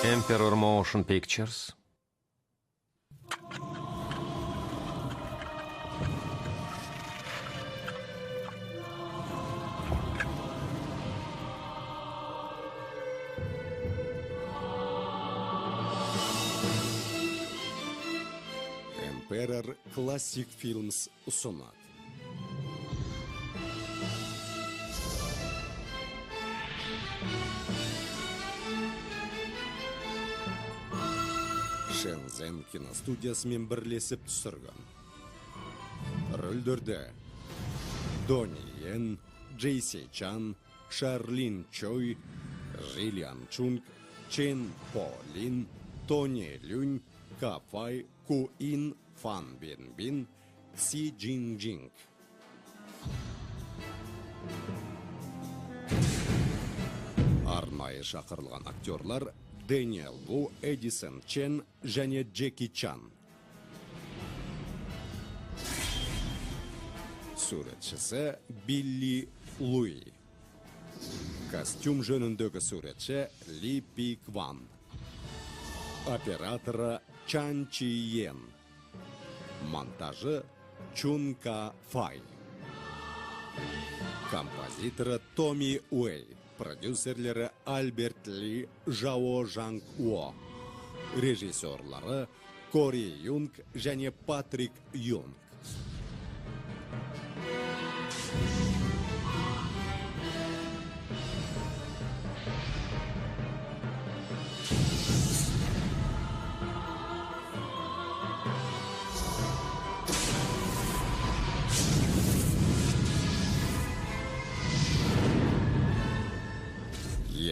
Emperor Motion Pictures. Emperor Classic Films ұсынады. Шэньчжэн киностудиясымен бірлесіп түсірген. Рөлдерде Донни Йен, Джейси Чан, Шарлин Чой, Жилиан Чунг, Чен По Лин, Тони Люнь, Ка Фай, Ку Ин, Фан Бин Бин, Си Джин Джинг. Арнайы шақырылған актерлар Дэниел Ву, Эдисон Чен және Джеки Чан. Суретшісі Билли Луи. Костюм жөніндегі суретші Ли Пи Кван. Операторы Чан Чи Йен. Монтажы Чун Ка Фай. Композиторы Томми Уэй. Продюсерлері Альберт Ли, Жао Жанг Уо. Режиссерлары Кори Юнг және Патрик Юнг.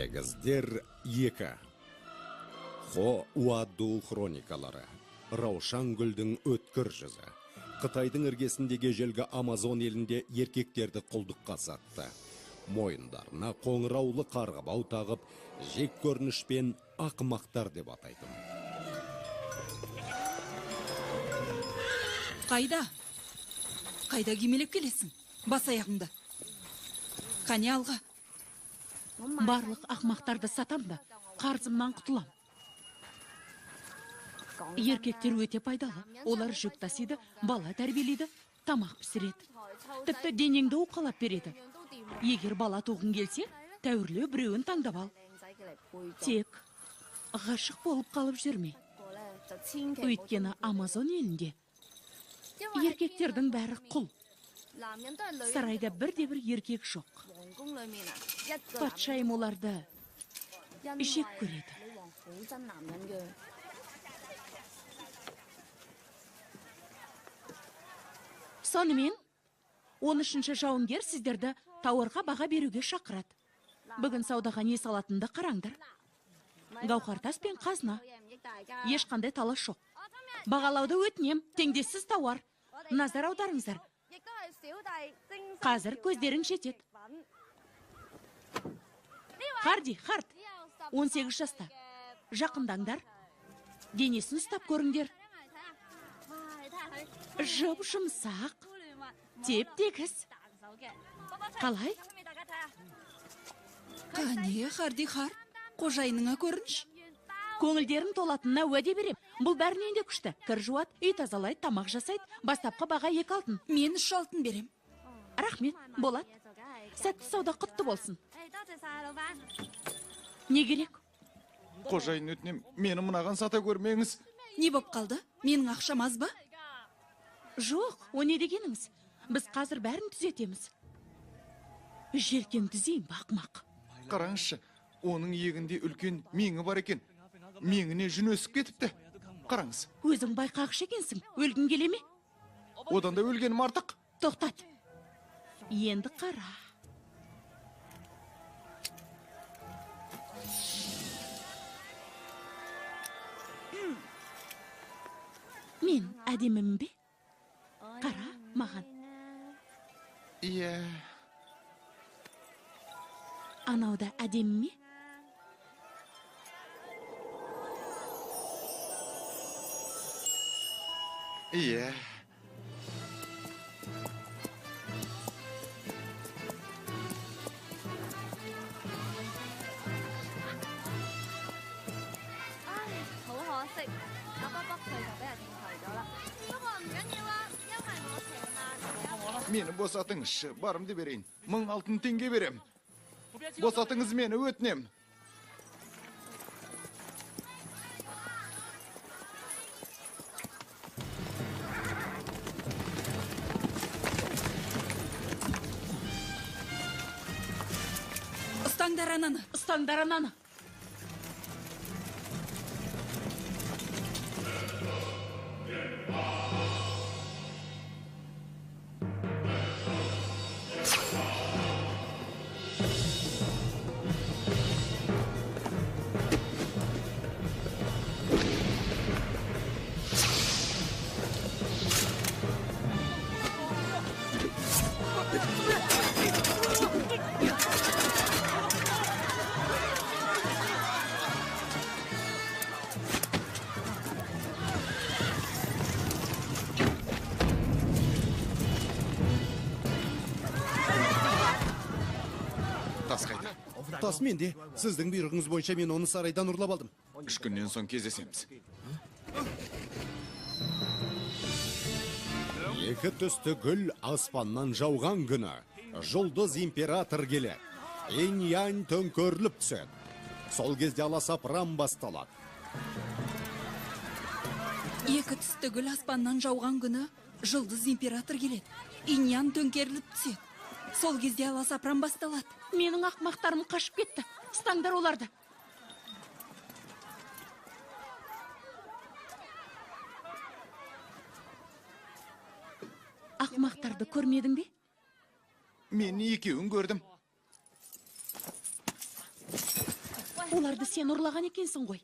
Егіздер 2. Хо Уаду хроникалары. Раушан гүлдің өткір жүзі. Қытайдың іргесіндегі ежелгі Амазон елінде еркектерді құлдыққа сатты. Мойындарына қоңыраулы қарғыбау тағып, жек көрінішпен ақымақтар деп атайтын. Қайда? Қайда кемелеп келесің? Бас аяғыңды. Қане алға. Барлық ақмақтарды сатам да, қарызымнан құтылам. Еркектер өте пайдалы. Олар жүк тасиды, бала тәрбиелейді, тамақ пісіреді. Тіпті денеңді уқалап береді. Егер бала туғың келсе, тәуірлеу біреуін таңдап ал. Тек ғашық болып қалып жүрме. Өйткені Амазон елінде еркектердің бәрі құл. Сарайда бірде-бір еркек жоқ. Патшайым оларды жек көреді. Сонымен, 13-ші жауынгер сіздерді тауарға баға беруге шақырады. Бүгін саудаға не салатынды қараңдар. Гауһартас пен қазына. Ешқандай талас жоқ. Бағалауды өтінем, теңдессіз тауар. Назар аударыңыздар. Қазір көздерің жетеді. Харди, Хард, 18 жаста. Жақындаңдар. Денесін ұстап көріңдер. Жұп-жұмсақ, теп-тегіс. Қалай? Қане, Харди, Хард, қожайыныңа көрініш. Көңілдерін толатынына уәде берем. Бұл бәрінен де күшті. Кір жуады, үй тазалайды, тамақ жасайды. Бастапқы баға 2 алтын. Мен 3 алтын берем. Рахмет, болады. Сәтті сауда құтты болсын. Не керек? Қожайын, өтінем, мені мынаған сата көрмеңіз. Не боп қалды? Менің ақшам аз ба? Жоқ, о не дегеніңіз? Біз қазір бәрін түзетеміз. Желкем түзейін ба, ақымақ? Қараңызшы, оның иегінде үлкен меңі бар екен. Меңіне жүн өсіп кетіпті. Қараңыз. Өзің байқағыш екенсің. Өлгің келе ме? Одан да өлгенім артық. Тоқтат. Енді қара. Мен әдемімін бе? Қара маған. Иә. Анау да әдемі ме? Иә. Мені босатыңызшы, барымды берейін. 1000 алтын теңге берем. Босатыңыз мені, өтінем. Ұстаңдар ананы. Ұстаңдар ананы. Тас қайда? Тас менде. Сіздің бұйрығыңыз бойынша мен оны сарайдан ұрлап алдым. 3 күннен соң кездесеміз. Екі түсті гүл аспаннан жауған күні жұлдыз император келеді. Инь-янь төңкеріліп түседі. Сол кезде аласапыран басталады. Екі түсті гүл аспаннан жауған күні жұлдыз император келеді. Инь-янь төңкеріліп түседі. Сол кезде аласапыран басталады. Менің ақмақтарым қашып кетті. Ұстаңдар оларды. Ақмақтарды көрмедің бе? Мен екеуін көрдім. Оларды сен ұрлаған екенсің ғой.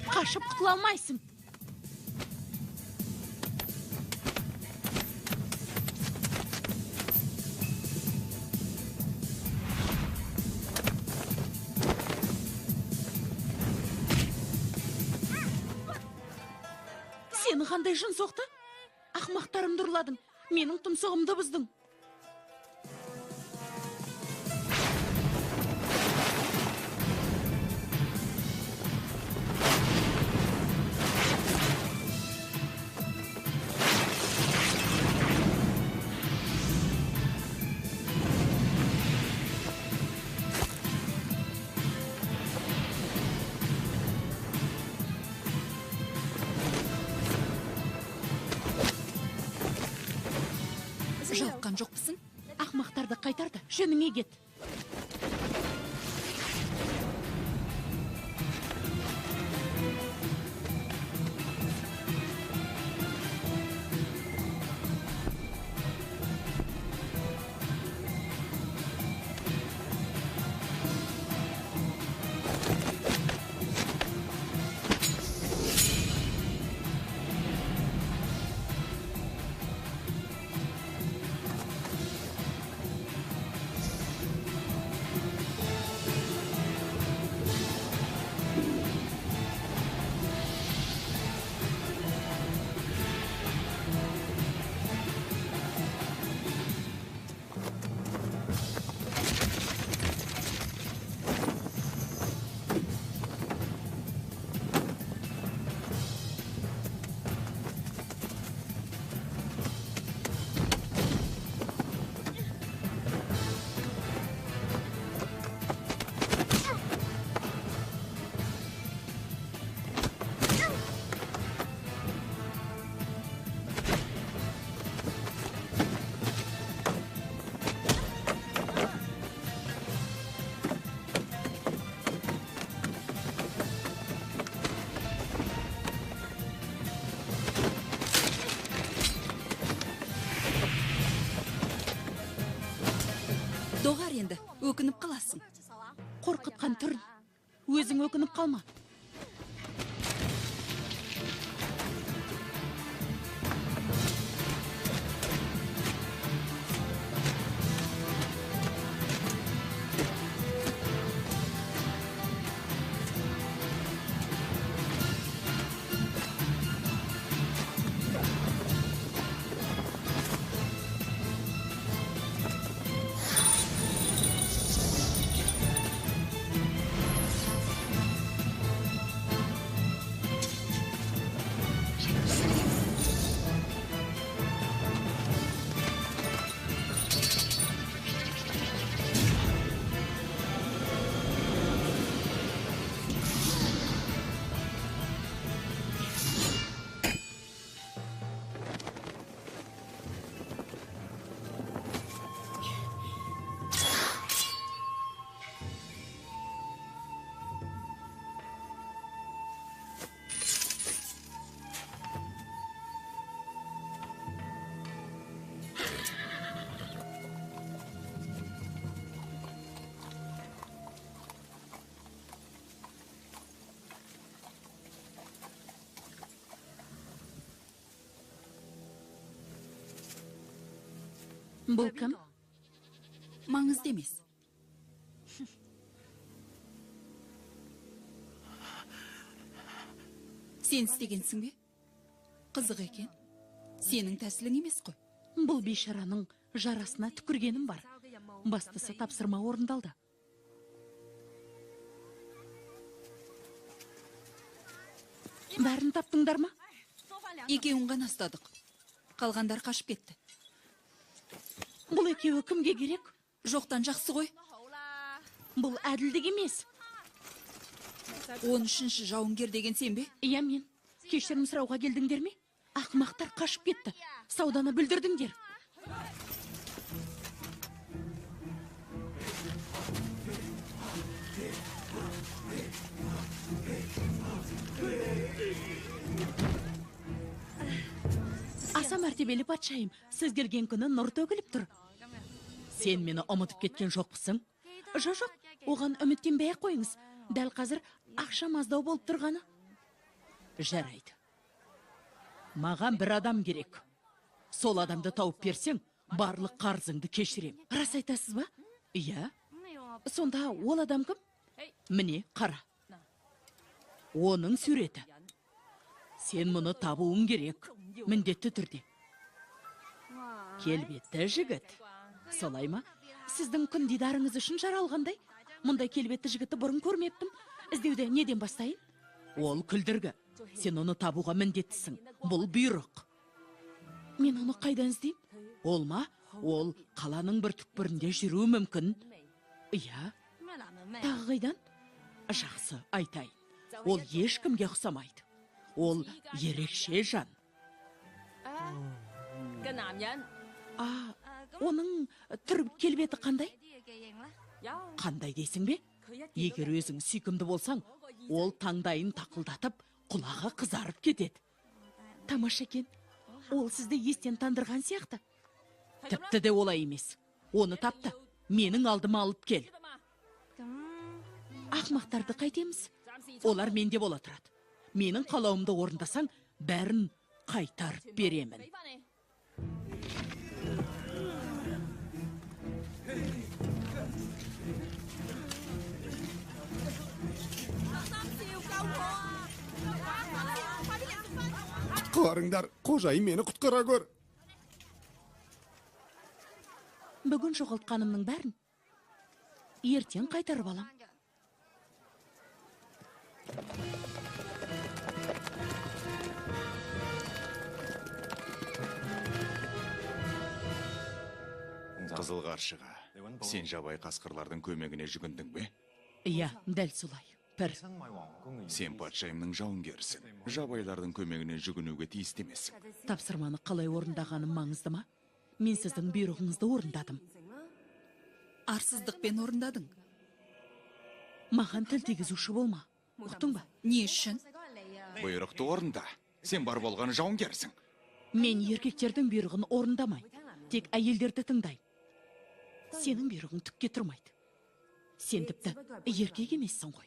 Қашып құтыла алмайсың. Сені қандай жын соқты? Ақмақтарымды ұрладың, менің тұмсығымды бұздың. Жалыққан жоқпысың? Ақмақтарды қайтарды, жөніңе кет. Доғар енді, өкініп қаласың. Қорқытқан түрін. Өзің өкініп қалма. Бұл кім? Маңызды емес. Сен істегенсің бе? Қызық екен. Сенің тәсілің емес қой. Бұл бейшараның жарасына түкіргенім бар. Бастысы тапсырма орындалды. Бәрін таптыңдар ма? Екеуін ғана ұстадық. Қалғандар қашып кетті. Бұл екеуі кімге керек? Жоқтан жақсы ғой. Бұл әділдік емес. 13-ші жауынгер деген сен бе? Иә, мен. Кешірім сұрауға келдіңдер ме? Ақымақтар қашып кетті. Сауданы бүлдірдіңдер. Аса мәртебелі патшайым, сіз келген күні нұр төгіліп тұр. Сен мені ұмытып кеткен жоқпысың? Жоқ, оған үміттенбей-ақ қойыңыз. Дәл қазір ақшам аздау болып тұрғаны. Жарайды. Маған бір адам керек. Сол адамды тауып берсең, барлық қарызыңды кешірем. Рас айтасыз ба? Иә. Сонда ол адам кім? Міне, қара. Оның суреті. Сен мұны табуың керек. Міндетті түрде. Келбетті жігіт. Солай ма? Сіздің күн дидарыңыз үшін жаралғандай. Мұндай келбетті жігітті бұрын көрмеппін. Іздеуді неден бастайын? Ол күлдіргі. Сен оны табуға міндеттісің. Бұл бұйрық. Мен оны қайдан іздеймін? Ол ма? Ол қаланың бір түкпірінде жүруі мүмкін. Иә. Тағы қайдан? Жақсы, айтайын. Ол ешкімге ұқсамайды. Ол ерекше жан. А, оның түр келбеті қандай? Қандай дейсің бе? Егер өзің сүйкімді болсаң, ол таңдайын тақылдатып, құлағы қызарып кетеді. Тамаша екен. Ол сізді естен тандырған сияқты. Тіпті де олай емес. Оны тапты. Менің алдыма алып кел. Ақмақтарды қайтеміз? Олар менде бола тұрады. Менің қалауымды орындасаң, бәрін қайтарып беремін. Құтқарыңдар, қожайын, мені құтқара көр. Бүгін жоғалтқанымның бәрін ертең қайтарып алам. Қызыл қаршыға, сен жабайы қасқырлардың көмегіне жүгіндің бе? Иә, дәл солай. Пір. Сен патшайымның жауынгерісің. Жабайылардың көмегіне жүгінуге тиісті емессің. Тапсырманы қалай орындағаным маңызды ма? Мен сіздің бұйрығыңызды орындадым. Арсыздықпен орындадың. Маған тіл тигізуші болма. Ұқтың ба? Не үшін? Бұйрықты орында. Сен бар болған жауынгерсің. Мен еркектердің бұйрығын орындамаймын. Тек әйелдерді тыңдаймын. Сенің бұйрығың түкке тұрмайды. Сен тіпті еркек емессің ғой.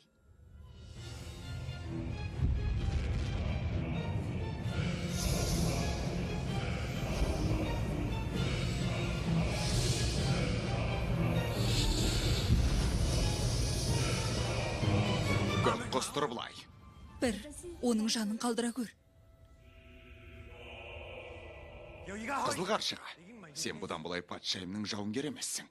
Көк құстыр былай. Бір, оның жанын қалдыра көр. Қызыл қаршыға, сен бұдан былай патшайымның жауынгері емессің.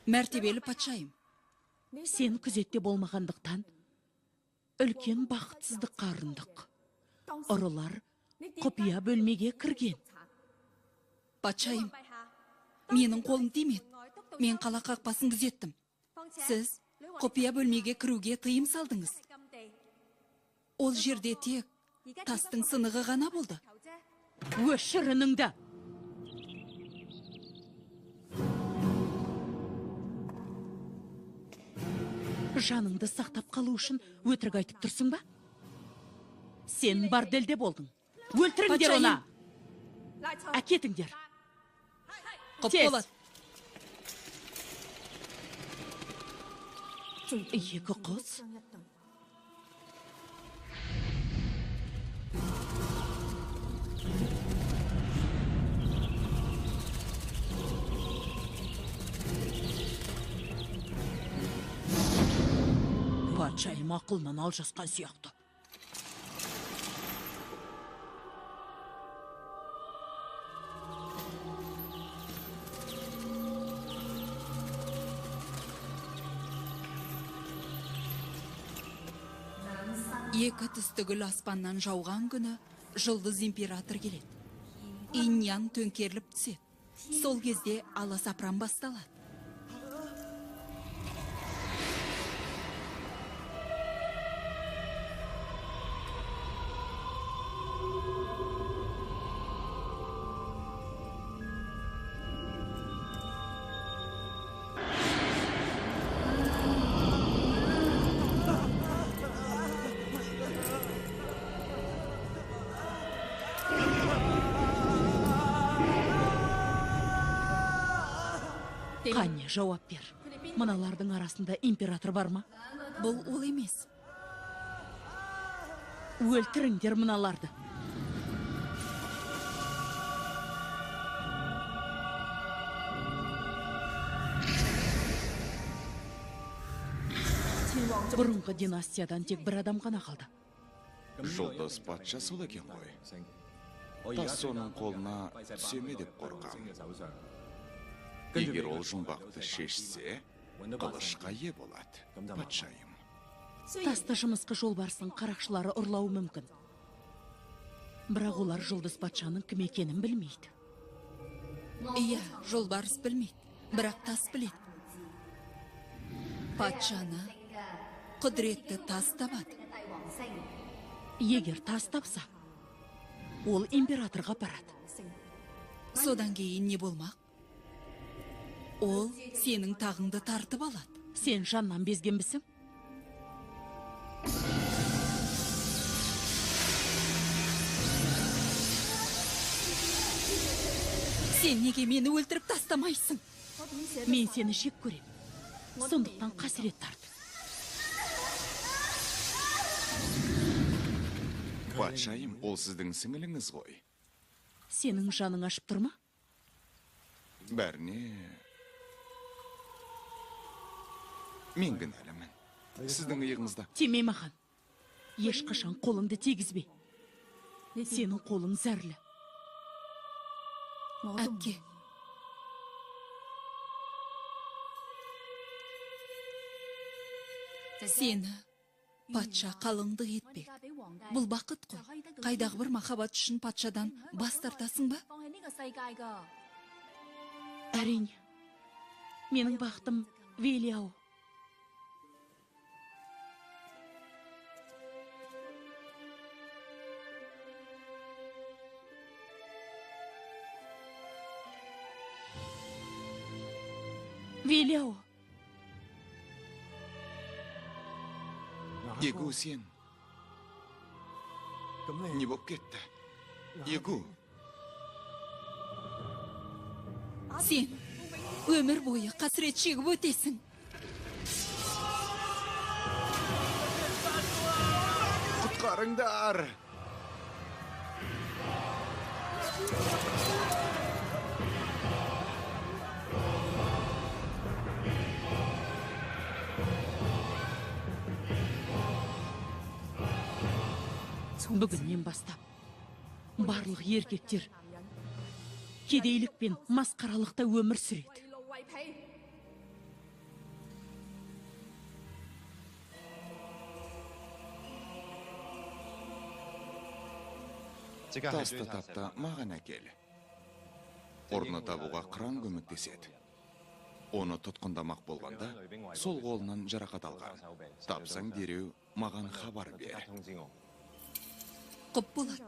Мәртебелі патшайым. Сен күзетте болмағандықтан үлкен бақытсыздыққа ұрындық. Ұрылар құпия бөлмеге кірген. Патшайым, менің қолым тимеді. Мен қала қақпасын күзеттім. Сіз құпия бөлмеге кіруге тыйым салдыңыз. Ол жерде тек тастың сынығы ғана болды. Өшір үніңді! Жаныңды сақтап қалу үшін өтірік айтып тұрсың ба? Сен борделде болдың. Өлтіріңдер оны! Әкетіңдер! Құп Тез. болады. Екі қыз. Патшайым ақылынан алжасқан сияқты. Екі түсті гүл аспаннан жауған күні жұлдыз император келеді. Инь-ян төңкеріліп түседі. Сол кезде аласапыран басталады. Қане, жауап бер. Мыналардың арасында император бар ма? Бұл ол емес. Өлтіріңдер мыналарды. Бұрынғы династиядан тек бір адам ғана қалды. Жұлдыз патша сол екен ғой. Тас соның қолына түсе ме деп қорқам. Егер ол жұмбақты шешсе, қылышқа ие болады, патшайым. Тасты жымысқы жолбарыстың қарақшылары ұрлауы мүмкін. Бірақ олар жұлдыз патшаның кім екенін білмейді. Иә, жолбарыс білмейді, бірақ тас біледі. Патшаны құдіретті тас табады. Егер тас тапса, ол императорға барады. Содан кейін не болмақ? Ол сенің тағыңды тартып алады. Сен жаннан безгенбісің? Сен неге мені өлтіріп тастамайсың? Мен сені жек көрем. Сондықтан қасірет тарт. Патшайым, ол сіздің сіңіліңіз ғой. Сенің жаның ашып тұр ма? Бәріне мен кінәлімін. Сіздің иығыңызда. Тиме маған. Ешқашан қолыңды тигізбе. Сенің қолың зәрлі. Әпке. Сені патша қалыңдық етпек. Бұл бақыт қой. Қайдағы бір махаббат үшін патшадан бас тартасың ба? Әрине. Менің бақытым Велиау. Велиау. Егу, сен. Не боп кетті? Егу. Сен өмір бойы қасірет шегіп өтесің. Құтқарыңдар! Бүгіннен бастап барлық еркектер кедейлік пен масқаралықта өмір сүреді. Тасты тапта маған әкел. Орны табуға қыран көмектеседі. Оны тұтқындамақ болғанда, сол қолынан жарақат алған. Тапсаң дереу маған хабар бер. Құп болады.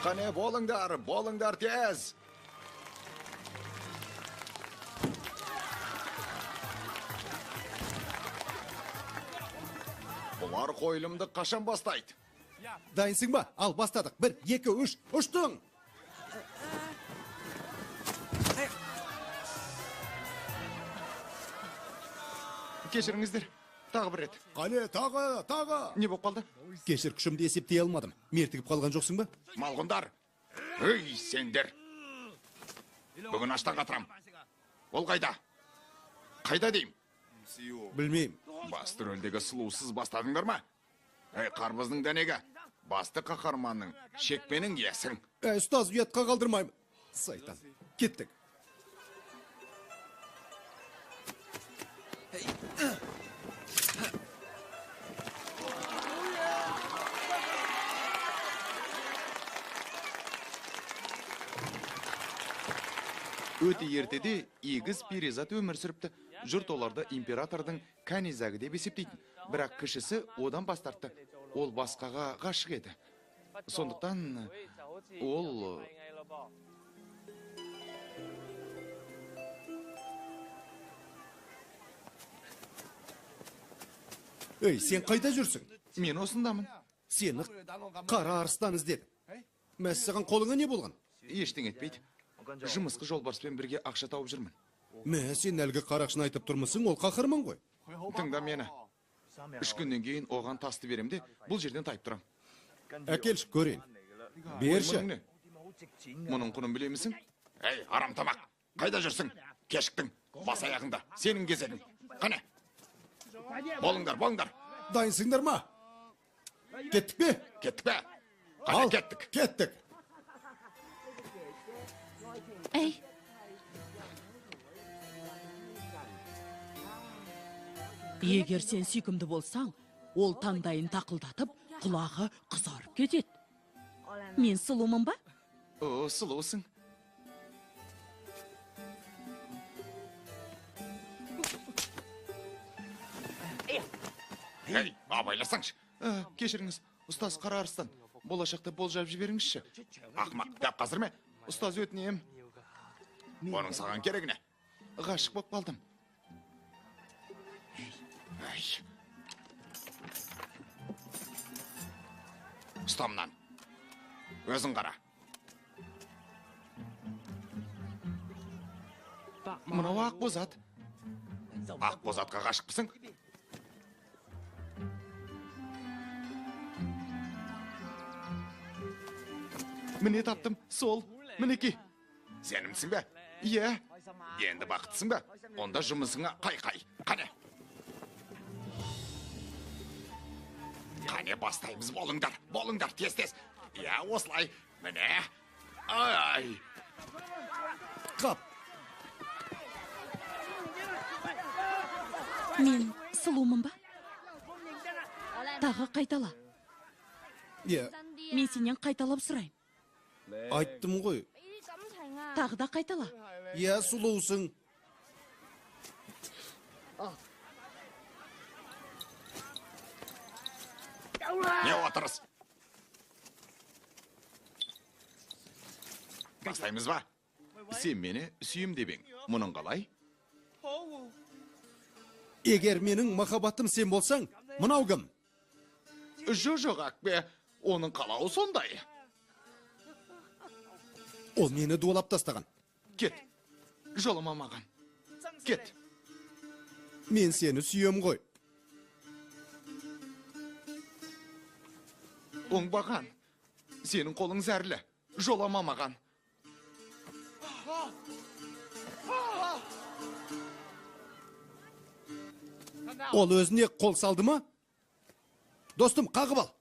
Қане, болыңдар, болыңдар тез. Бұлар қойылымды қашан бастайды? Дайынсың ба? Ал, бастадық. 1, 2, 3, ұштың! Кешіріңіздер, тағы бір рет. Қане, тағы, тағы! Не боп қалды? Кешір, күшімді есептей алмадым. Мертігіп қалған жоқсың ба? Малғұндар! Өй, сендер! Бүгін аштан қатырам. Ол қайда? Қайда деймін? Білмеймін. Басты рөлдегі сұлусыз бастадыңдар ма? Әй, қарбыздың дәнегі. Басты қаһарманның шекпенің иесің. Әй, ұстаз, ұятқа қалдырмаймын. Сайтан, кеттік. Өте ертеде егіз перизат өмір сүріпті. Жұрт оларды императордың кәнизәгі деп есептейтін. Бірақ кішісі одан бас тартты. Ол басқаға ғашық еді. Сондықтан ол... Ей, сен қайда жүрсің? Мен осындамын. Сені қара арыстан іздеді. Мәссаған, қолыңа не болған? Ештеңе етпейді. Жымысқы жолбарыспен бірге ақша тауып жүрмін. Мә, сен әлгі қарақшыны айтып тұрмысың, ол қаһарман ғой. Тыңда мені. 3 күннен кейін оған тасты берем де, бұл жерден тайып тұрам. Әкелші, көрейін. Берші. Мұның құнын білемісің? Әй, арам тамақ, қайда жүрсің? Кешіктің, бас аяғыңда, сенің кезегің. Қане? Болыңдар, болыңдар. Дайынсыңдар ма? Кеттік пе? Кеттік пе? Қане, кеттік. Кеттік. Әй. Егер сен сүйкімді болсаң, ол таңдайын тақылдатып, құлағы қызарып кетеді. Мен сұлумын ба? О, сұлусың. Ей, абайласаңшы. Кешіріңіз, ұстаз қара арыстан. Болашақта болжап жіберіңізші. Ақымақ, дәп қазір ме? Ұстаз, өтінем. Оның саған керегі не? Ғашық боп қалдым. Ай. Ұста мынаны. Өзің қара. Мынау ақбозат. Ақбозатқа ғашықпысың? Міне таптым, сол, мінекей. Сенімсің бе? Иә. Енді бақыттысың ба? Онда жұмысыңа қай-қай. Қане. Қане, бастаймыз, болыңдар, болыңдар, тез-тез. Иә, осылай. Міне. Ай. Қап. Мен сұлумын ба? Тағы қайтала. Иә. Мен сенен қайталап сұрайын. Айттым ғой. Тағы да қайтала. Иә, сұлусың. Не отырыс? Бастаймыз ба? Сен мені сүйем деп ең. Мұның қалай? Егер менің махаббатым сен болсаң, мынау кім? Жоқ, Акпе, оның қалауы сондай. Ол мені дуалап тастаған. Кет. Жолама маған. Кет. Мен сені сүйем ғой. Оңбаған. Сенің қолың зәрлі. Жолама маған. Ол өзіне қол салды ма? Достым, қағып ал.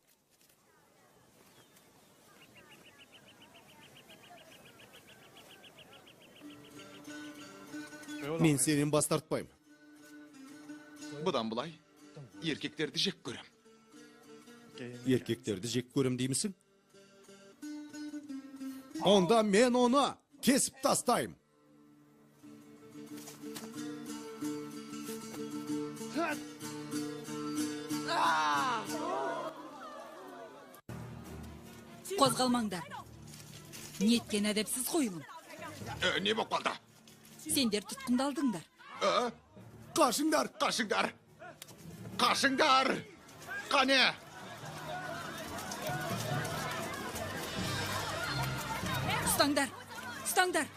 Мен сенен бас тартпаймын. Бұдан былай еркектерді жек көрем. Еркектерді жек көрем деймісің? Онда мен оны кесіп тастаймын. Қозғалмаңдар. Неткен әдепсіз қойылым. Не боп қалды? Сендер тұтқындалдыңдар. Қашыңдар, қашыңдар. Қашыңдар! Қане! Ұстаңдар, ұстаңдар!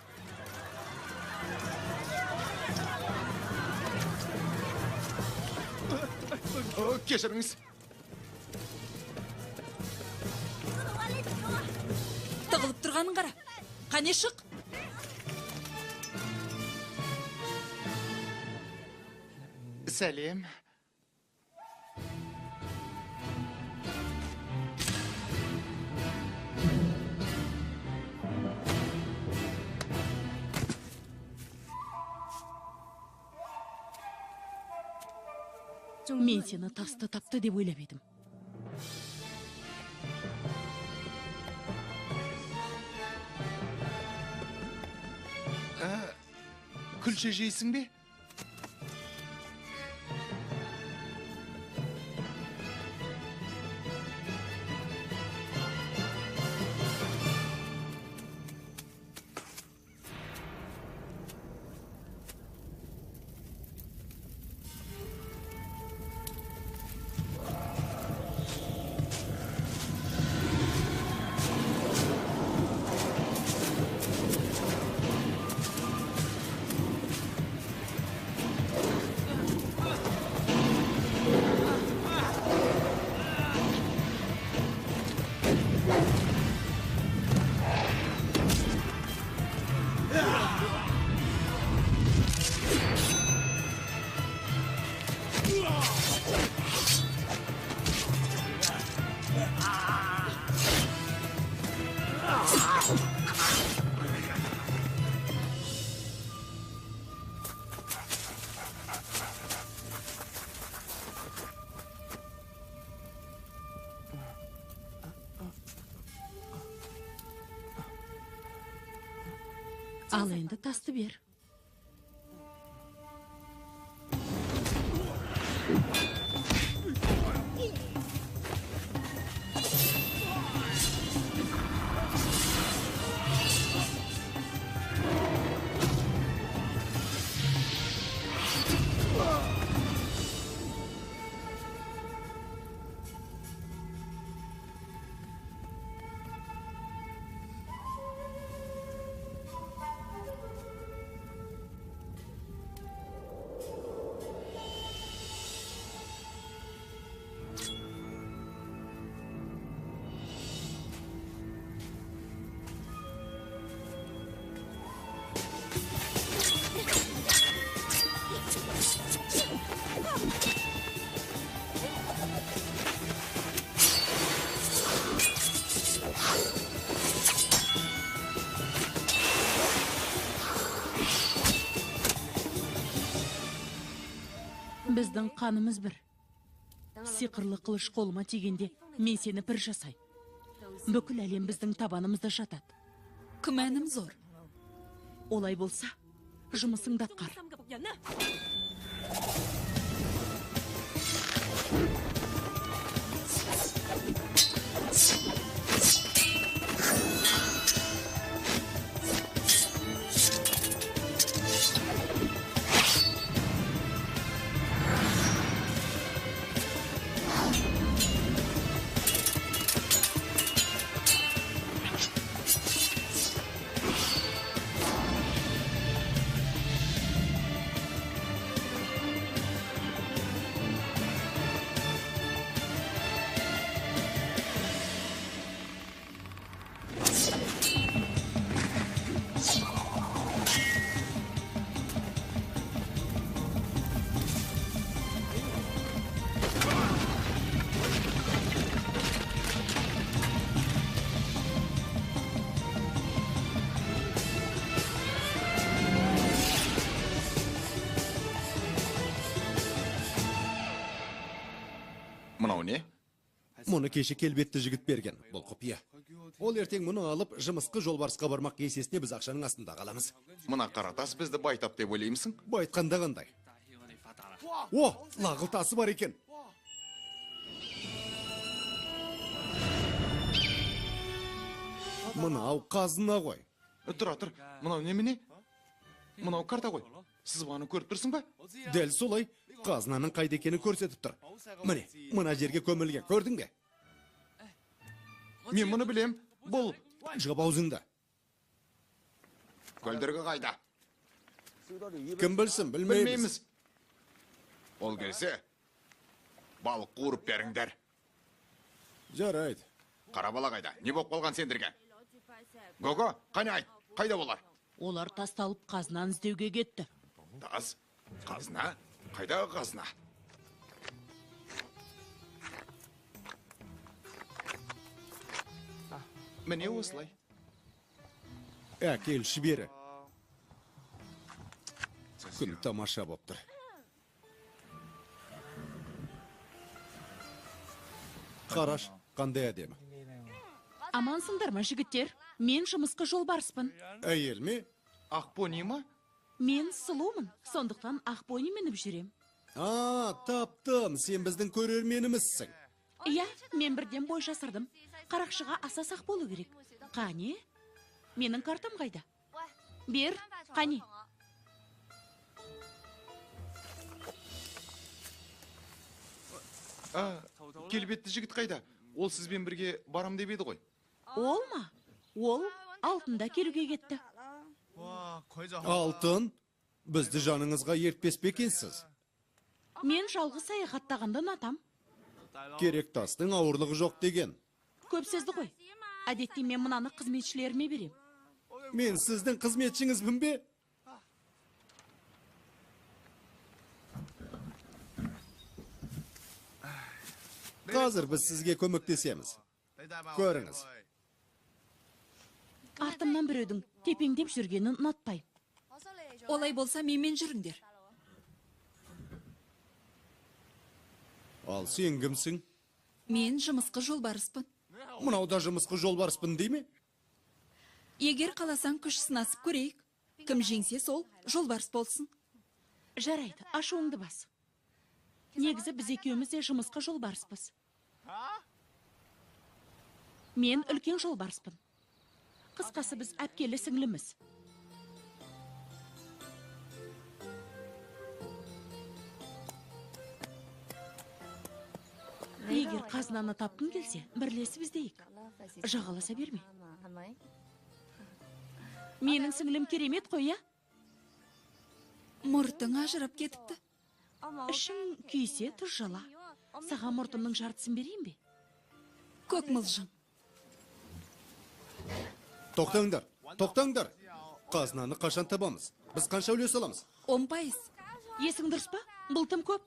Кешіріңіз. Тығылып тұрғанын қара. Қане шық? Сәлем. Мен сені тасты тапты деп ойлап едім. Күлше жейсің бе? Ал енді тасты бер. Біздің қанымыз бір. Сиқырлы қылыш қолыма тигенде мен сені бір жасай. Бүкіл әлем біздің табанымызда жатады. Күмәнім зор. Олай болса, жұмысыңды атқар. Мынау не? Мұны кеше келбетті жігіт берген. Бұл құпия. Ол ертең мұны алып, жымысқы жолбарысқа бармақ, есесіне біз ақшаның астында қаламыз. Мына қара тас бізді байтап деп ойлаймысың? Байытқанда қандай? О, лағыл тасы бар екен. Мынау қазына ғой. Тұра тұр, мынау немене? Мынау карта ғой. Сызбаны көріп тұрсың ба? Дәл солай, қазынаның қайда екенін көрсетіп тұр. Міне, мына жерге көмілген, көрдің бе? Мен мұны білем. Бұл... Жап аузыңды. Көлдіргі қайда? Кім білсін, білмейміз. Ол келсе, балық қуырып беріңдер. Жарайды. Қара бала қайда? Не боп қалған сендерге? Гого, қане айт, қайда олар? Олар тасталып қазынаны іздеуге кетті. Тас? Қазына? Қайдағы қазына? Міне осылай. Әкелші бері. Күн тамаша боп тұр. Қараш, қандай әдемі. Амансыңдар ма, жігіттер? Мен жымысқы жолбарыспын. Әйел ме? Ақ пони ма? Мен сұлумын, сондықтан ақ пони мініп жүрем. А, таптым, сен біздің көрерменімізсің. Иә, мен бірден бой жасырдым. Қарақшыға аса сақ болу керек. Қане? Менің картам қайда? Бер, қане? Келбетті жігіт қайда? Ол сізбен бірге барам деп еді ғой. Ол ма? Ол алтында келуге кетті. Алтын? Бізді жаныңызға ертпес пе екенсіз? Мен жалғыз саяхаттағанды ұнатам. Керек тастың ауырлығы жоқ деген. Көп сөзді ғой. Әдетте мен мынаны қызметшілеріме берем. Мен сіздің қызметшіңізбін бе? Қазір біз сізге көмектесеміз. Көріңіз. Артымнан біреудің тепеңдеп жүргенін ұнатпаймын. Олай болса менімен жүріңдер. Ал сен кімсің? Мен жымысқы жолбарыспын. Мынау да жымысқы жолбарыспын дей ме? Егер қаласаң күш сынасып көрейік. Кім жеңсе сол жолбарыс болсын. Жарайды, ашуыңды бас. Негізі біз екеуміз де жымысқы жолбарыспыз. Мен үлкен жолбарыспын. Қысқасы біз әпкелі сіңліміз. Егер қазынаны тапқың келсе, бірлесіп іздейік. Жағаласа берме. Менің сіңлім керемет қой, я? Мұртың ажырап кетіпті. Ішің күйсе тұз жала. Саған мұртымның жартысын берейін бе? Көк мылжың. Тоқтаңдар, тоқтаңдар. Қазынаны қашан табамыз? Біз қанша үлес аламыз? 10%. Есің дұрыс па? Бұл тым көп.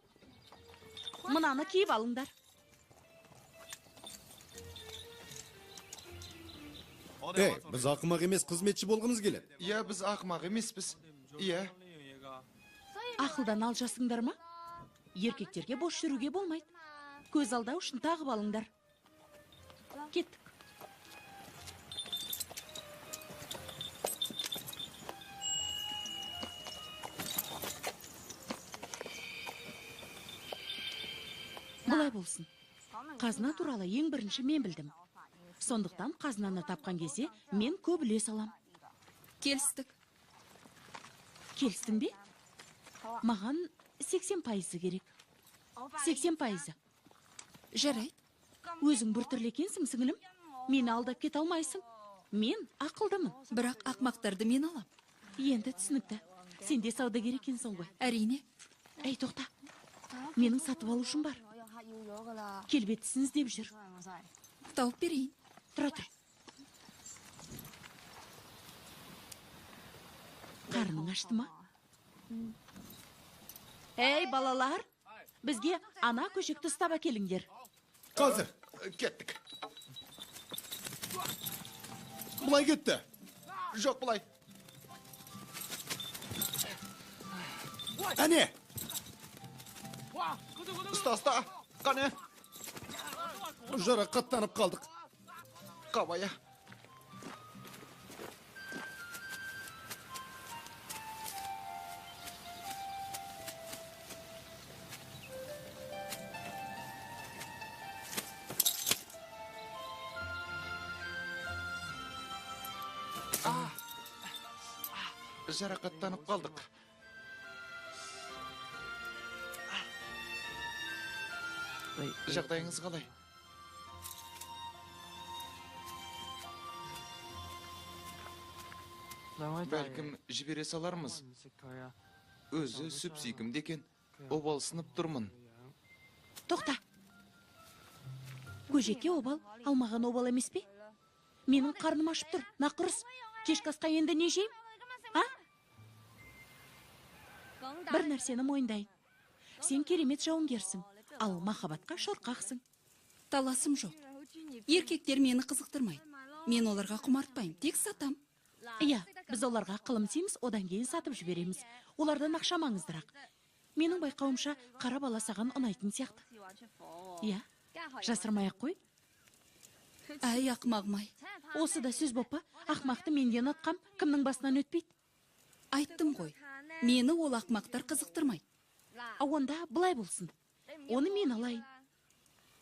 Мынаны киіп алыңдар. Ей, біз ақымақ емес қызметші болғымыз келеді. Иә, біз ақымақ емеспіз. Иә. Ақылдан алжасыңдар ма? Еркектерге бос жүруге болмайды. Көз алдау үшін тағып алыңдар. Кеттік. Бұлай болсын. Қазына туралы ең бірінші мен білдім. Сондықтан қазынаны тапқан кезде мен көп үлес алам. Келістік. Келістің бе? Маған 80% керек. 80%. Жарайды. Өзің біртүрлі екенсің, сіңілім. Мені алдап кете алмайсың. Мен ақылдымын. Бірақ ақмақтарды мен алам. Енді түсінікті. Сен де саудагер екенсің ғой. Әрине. Әй, тоқта. Менің сатып алушым бар. Келбеттісін іздеп жүр. Тауып берейін. Тұра тұр. Қарның ашты ма? Әй, балалар, бізге ана көшекті ұстап әкеліңдер. Қазір. Кеттік. Былай кетті. Жоқ, былай. Әне! Ұста, ұста. Қане? Жарақаттанып қалдық. Қабая. Жарақаттанып қалдық. Жағдайыңыз қалай? Бәлкім жібере салармыз. Өзі сүп-сүйкімді екен. Обалсынып тұрмын. Тоқта. Көжекке обал, алмаған обал емес пе? Менің қарным ашып тұр, нақұрыс. Кешкі асқа енді не жейм? А? Бір нәрсені мойындайын. Сен керемет жауынгерсің, ал махаббатқа шорқақсың. Таласым жоқ. Еркектер мені қызықтырмайды. Мен оларға құмартпаймын, тек сатам. Иә, біз оларға қылымсимыз, одан кейін сатып жібереміз. Олардан ақша маңыздырақ. Менің байқауымша, қара бала саған ұнайтын сияқты. Иә, жасырмай-ақ қой. Әй, ақмағым-ай. Осы да сөз боп па? Ақмақты менден атқам, кімнің басынан өтпейді? Айттым ғой, мені ол ақмақтар қызықтырмайды. Онда былай болсын. Оны мен алайын.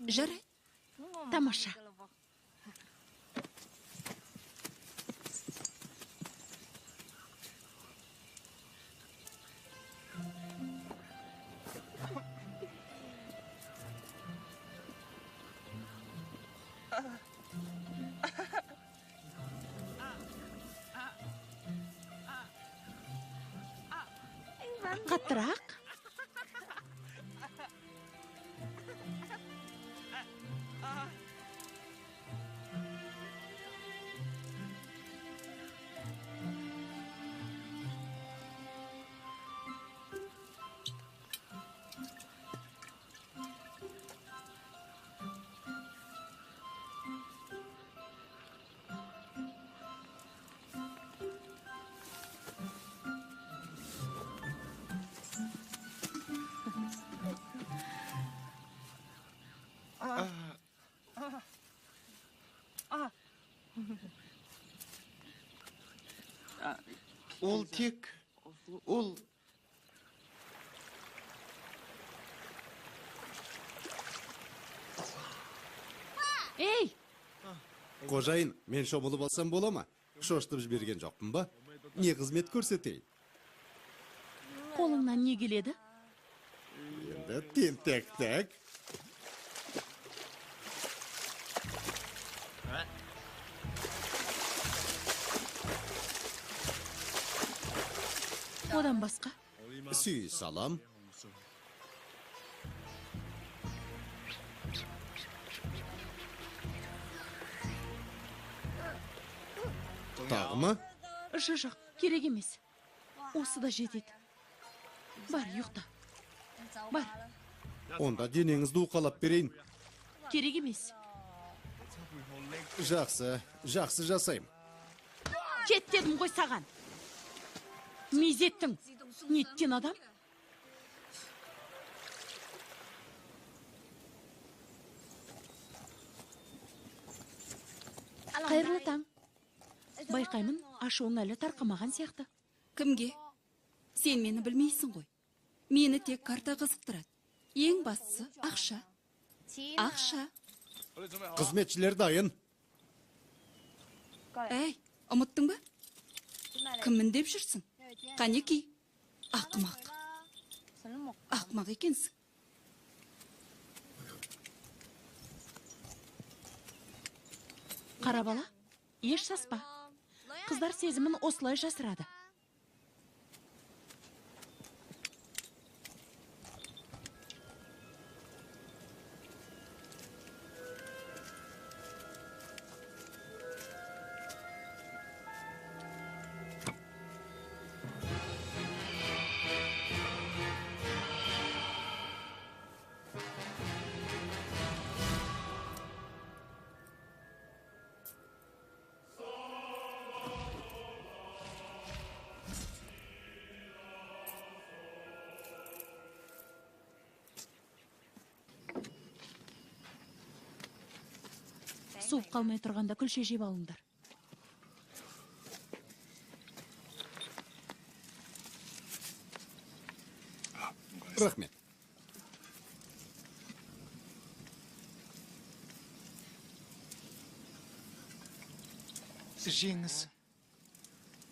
Жарайды. Тамаша. Қаттырақ. Ол тек, ол... Ей! Қожайын, мен шомылып алсам бола ма? Шошытып жіберген жоқпын ба? Не қызмет көрсетейін? Қолыңнан не келеді? Енді тентектік. Одан басқа? Сүй салам. Тағы ма? Жоқ, керек емес. Осы да жетеді. Бар, ұйықта. Бар. Онда денеңізді уқалап берейін. Керек емес. Жақсы, жақсы жасаймын. Кет дедім ғой саған. Мезеттің. Неттен адам? Қайырлы таң. Байқаймын, ашуың әлі тарқамаған сияқты. Кімге? Сен мені білмейсің ғой. Мені тек карта қызықтырады. Ең бастысы ақша. Ақша. Қызметшілер дайын. Әй, ұмыттың ба? Кіммін деп жүрсің? Қанеки, ақмақ. Ақмақ екенсің. Қара бала, еш саспа. Қыздар сезімін осылай жасырады. Суып қалмай тұрғанда күлше жеп алыңдар. Рахмет. Жеңіз.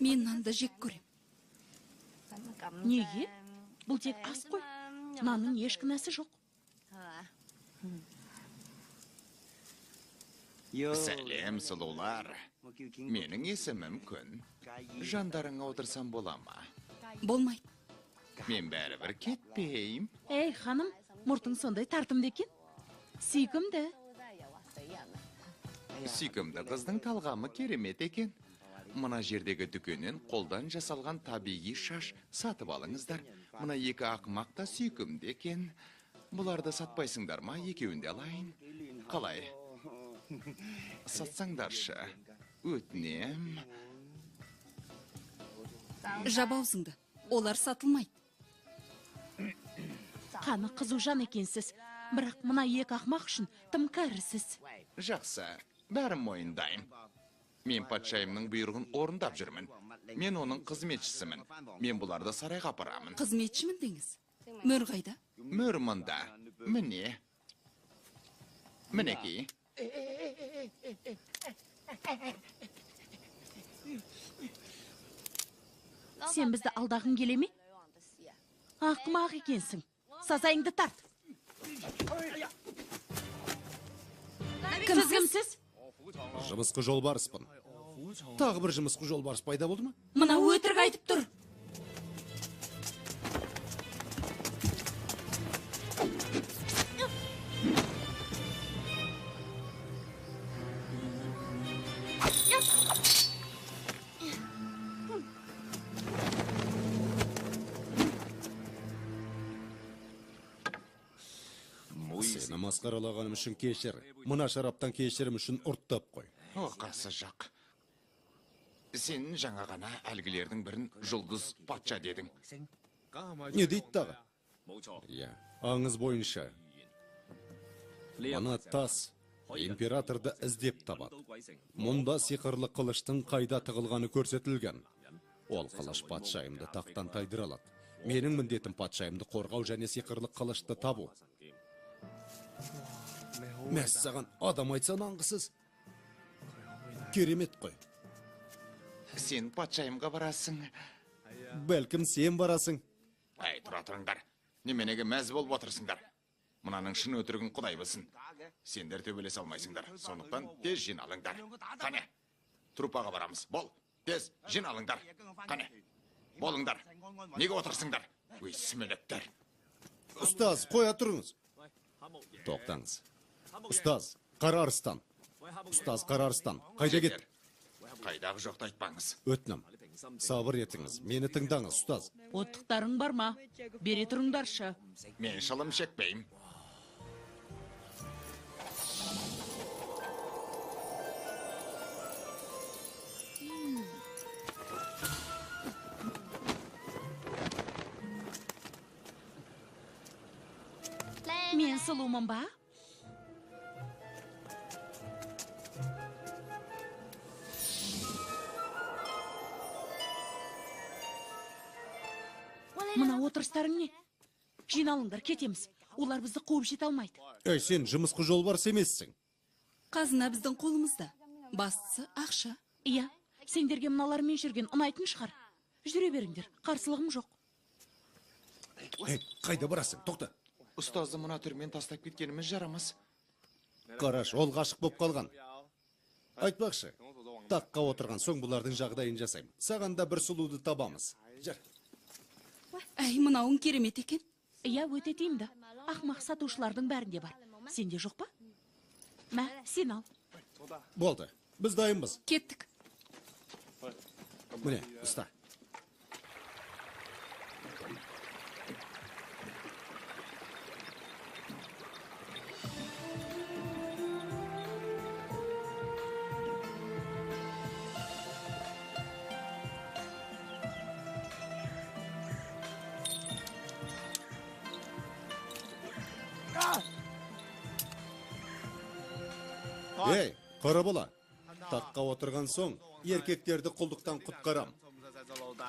Мен нанды жек көрем. Неге? Бұл тек ас қой. Нанның еш кінәсі жоқ. Сәлем, сұлулар. Менің есімім Күн. Жандарыңа отырсам бола ма? Болмайды. Мен бәрібір кетпеймін. Ей, ханым, мұртың сондай тартымды екен. Сүйкімді. Сүйкімді қыздың талғамы керемет екен. Мына жердегі дүкеннен қолдан жасалған табиғи шаш сатып алыңыздар. Мына екі ақымақ та сүйкімді екен. Бұларды сатпайсыңдар ма? Екеуін де алайын. Қалай? Сатсаңдаршы. Өтінем. Жап аузыңды. Олар сатылмайды. Қаны қызу жан екенсіз. Бірақ мына екі ақымақ үшін тым кәрісіз. Жақсы, бәрін мойындаймын. Мен патшайымның бұйрығын орындап жүрмін. Мен оның қызметшісімін. Мен бұларды сарайға апарамын. Қызметшімін деңіз. Мөр қайда? Мөр мында. Міне. Мінекей. Сен бізді алдағың келе ме? Ақымақ екенсің. Сазайыңды тарт. Сіз кімсіз? Жымысқы жолбарыспын. Тағы бір жымысқы жолбарыс пайда болды ма? Мына өтірік айтып тұр. Сені масқаралағаным үшін кешір. Мына шараптан кешірім үшін ұрттап қой. Оқасы жоқ. Сен жаңа ғана әлгілердің бірін жұлдыз патша дедің. Не дейді тағы? Иә, аңыз бойынша. Мына тас императорды іздеп табады. Мұнда сиқырлы қылыштың қайда тығылғаны көрсетілген. Ол қылыш патшайымды тақтан тайдыра алады. Менің міндетім патшайымды қорғау және сиқырлы қылышты табу. Мәссаған, адам айтса нанғысыз. Керемет қой. Сен патшайымға барасың. Бәлкім сен барасың. Әй, тұра тұрыңдар. Неменеге мәз болып отырсыңдар. Мынаның шын өтірігін Құдай білсін. Сендер төбелесе алмайсыңдар. Сондықтан тез жиналыңдар. Қане, трупаға барамыз. Бол, тез жиналыңдар. Қане, болыңдар. Неге отырсыңдар? Өй, сүмелектер. Ұстаз, қоя тұрыңыз. Тоқтаңыз. Ұстаз, қара арыстан. Ұстаз, қара арыстан. Қайда кетті? Қайдағы жоқты айтпаңыз. Өтінім, сабыр етіңіз. Мені тыңдаңыз, ұстаз. Оттықтарың бар ма? Бере тұрыңдаршы. Мен шылым шекпеймін. Мен сұлумын ба? Мына отырыстарың не? Жиналыңдар, кетеміз. Олар бізді қуып жете алмайды. Әй, сен жымысқы жолбарыс емессің. Қазына біздің қолымызда. Бастысы ақша. Иә, сендерге мыналармен жүрген ұнайтын шығар. Жүре беріңдер, қарсылығым жоқ. Әй, қайда барасың? Тоқта. Ұстазды мына түрмен тастап кеткеніміз жарамас. Қараш, ол ғашық боп қалған. Айтпақшы, таққа отырған соң бұлардың жағдайын жасаймын. Саған да бір сұлуды табамыз. Жүр. Әй, мынауың керемет екен. Иә, өте тиімді. Ақмақ сатушылардың бәрінде бар. Сенде жоқ па? Мә, сен ал. Болды, біз дайынбыз. Кеттік. Міне, ұста. Ей, қара бала, таққа отырған соң еркектерді құлдықтан құтқарам.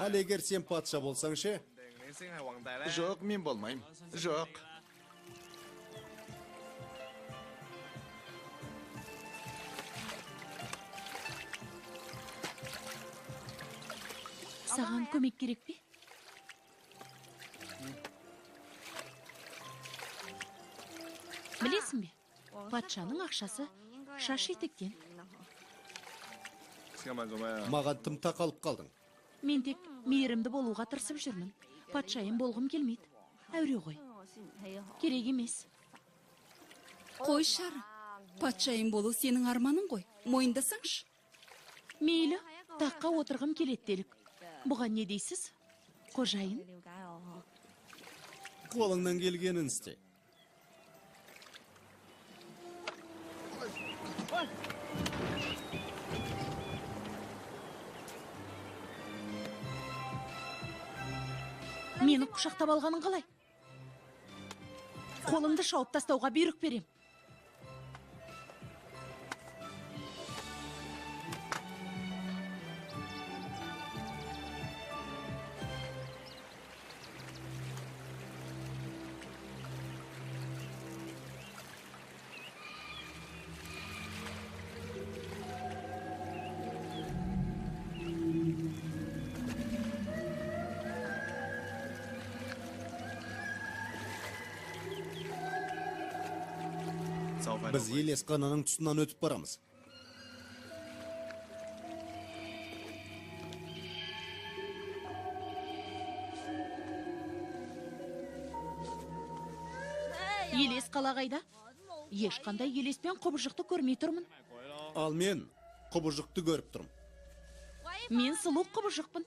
Ал егер сен патша болсаң ше? Жоқ, мен болмаймын. Жоқ. Саған көмек керек пе? Патшаның ақшасы шаш етектен. Маған тым тақалып қалдың. Мен тек мейірімді болуға тырысып жүрмін. Патшайым болғым келмейді. Әуре ғой. Керек емес. Қой, Шары. Патшайым болу сенің арманың ғой. Мойындасаңшы. Мейлі, таққа отырғым келеді делік. Бұған не дейсіз, қожайын? Қолыңнан келгенін істе. Мені құшақтап алғаның қалай? Қолыңды шауып тастауға бұйрық берем. Біз Елес қаланың тұсынан өтіп барамыз. Елес қала қайда? Ешқандай елес пен құбыжықты көрмей тұрмын. Ал мен құбыжықты көріп тұрмын. Мен сұлу құбыжықпын.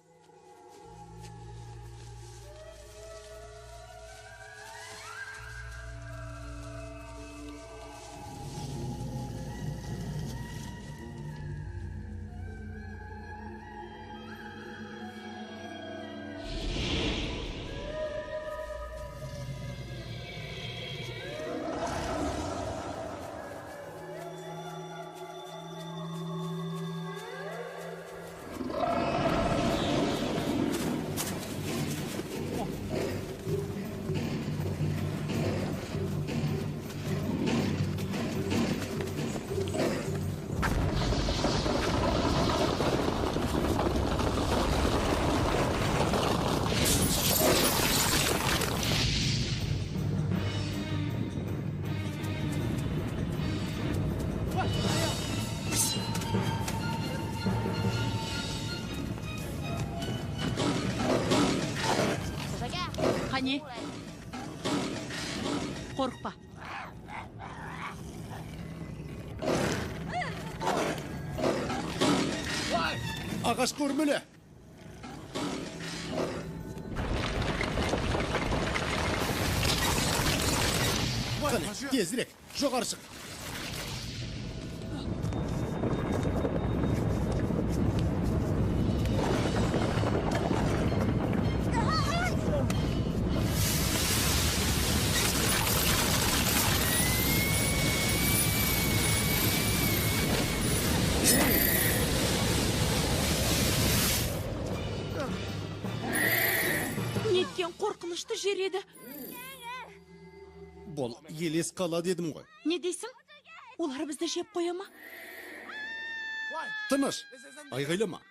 Қане, қорықпа. Ағаш көрмелі. Қане, тезірек, жоғары шық. Неткен қорқынышты жер еді. Бұл Елес қала дедім ғой. Не дейсің? Олар бізді жеп қоя ма? Тыныш, айғайлама.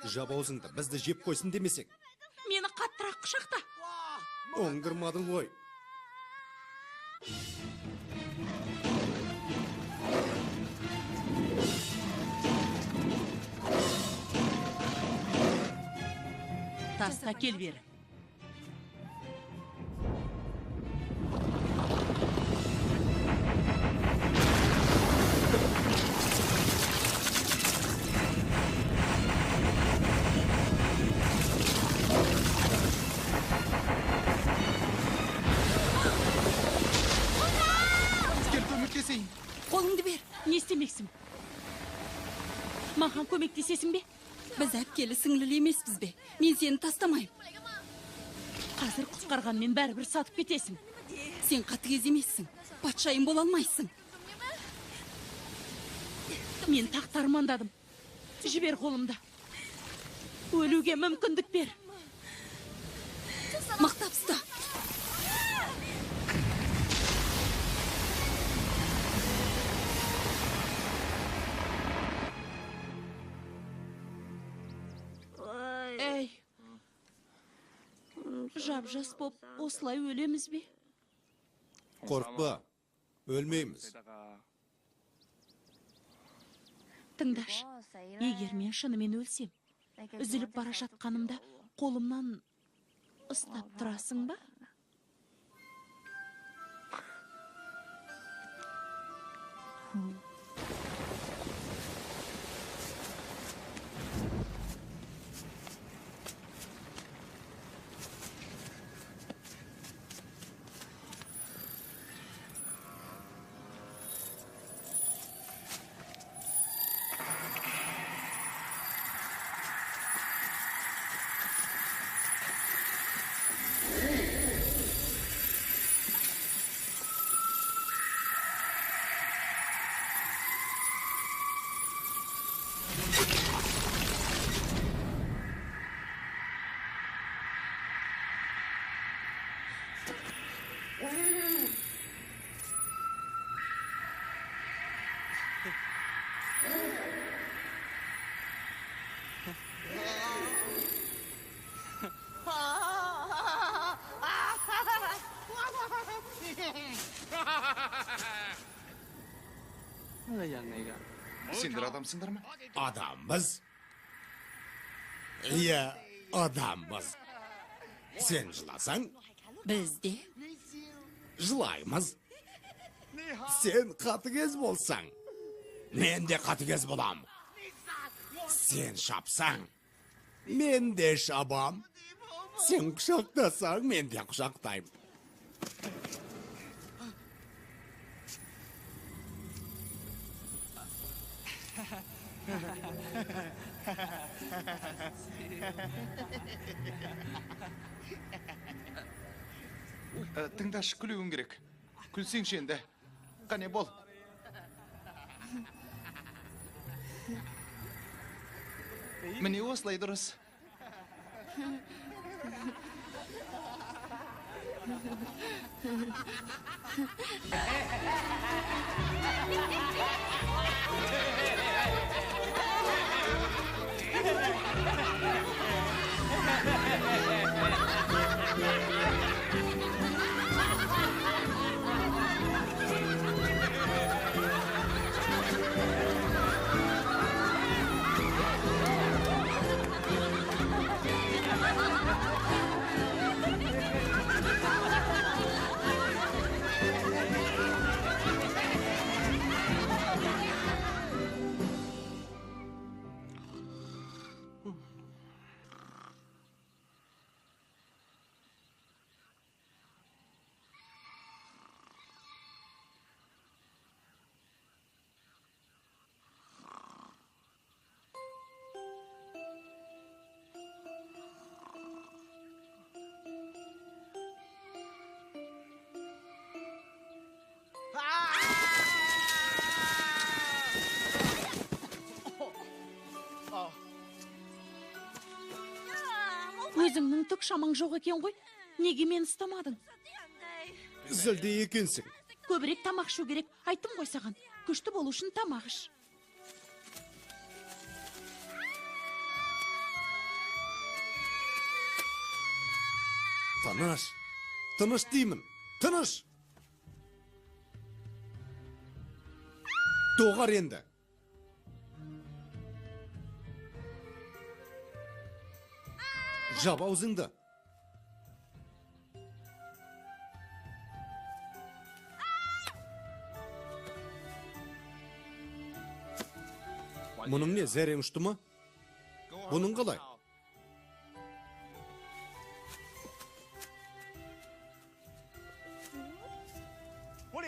Жап аузыңды, бізді жеп қойсын демесек. Мені қаттырақ құшақта. Оңдырмадың ғой. Таста кел бері. Қолыңды бер. Не істемексің? Маған көмектесесің бе? Біз әпкелі сіңлілі емеспіз бе? Мен сені тастамаймын. Қазір құтқарғанмен бәрібір сатып кетесің. Сен қатыгез емессің. Патшайым бола алмайсың. Мен тақты армандадым. Жібер қолымды. Өлуге мүмкіндік бер. Мықтап ұста. Әй, жап-жас боп осылай өлеміз бе? Қорықпа, өлмейміз. Тыңдашы, егер мен шынымен өлсем, үзіліп бара жатқанымда қолымнан ұстап тұрасың ба? Сендер адамсыңдар ма? Адамбыз. Иә, адамбыз. Сен жыласаң, біз де жылаймыз. Сен қатыгез болсаң, мен де қатыгез болам. Сен шапсаң, мен де шабам. Сен құшақтасаң, мен де құшақтаймын. Тыңдашы, күлуің керек. Күлсеңші енді. Қане бол. Міне осылай дұрыс. Өзіңнің түк шамаң жоқ екен ғой. Неге мені ұстамадың? Зілді екенсің. Көбірек тамақ ішу керек. Айттым ғой саған. Күшті болу үшін тамақ іш. Тыныш. Тыныш деймін. Тыныш. Доғар енді. Жап аузыңды. Мұның не, зәрең ұшты ма? Бұның қалай?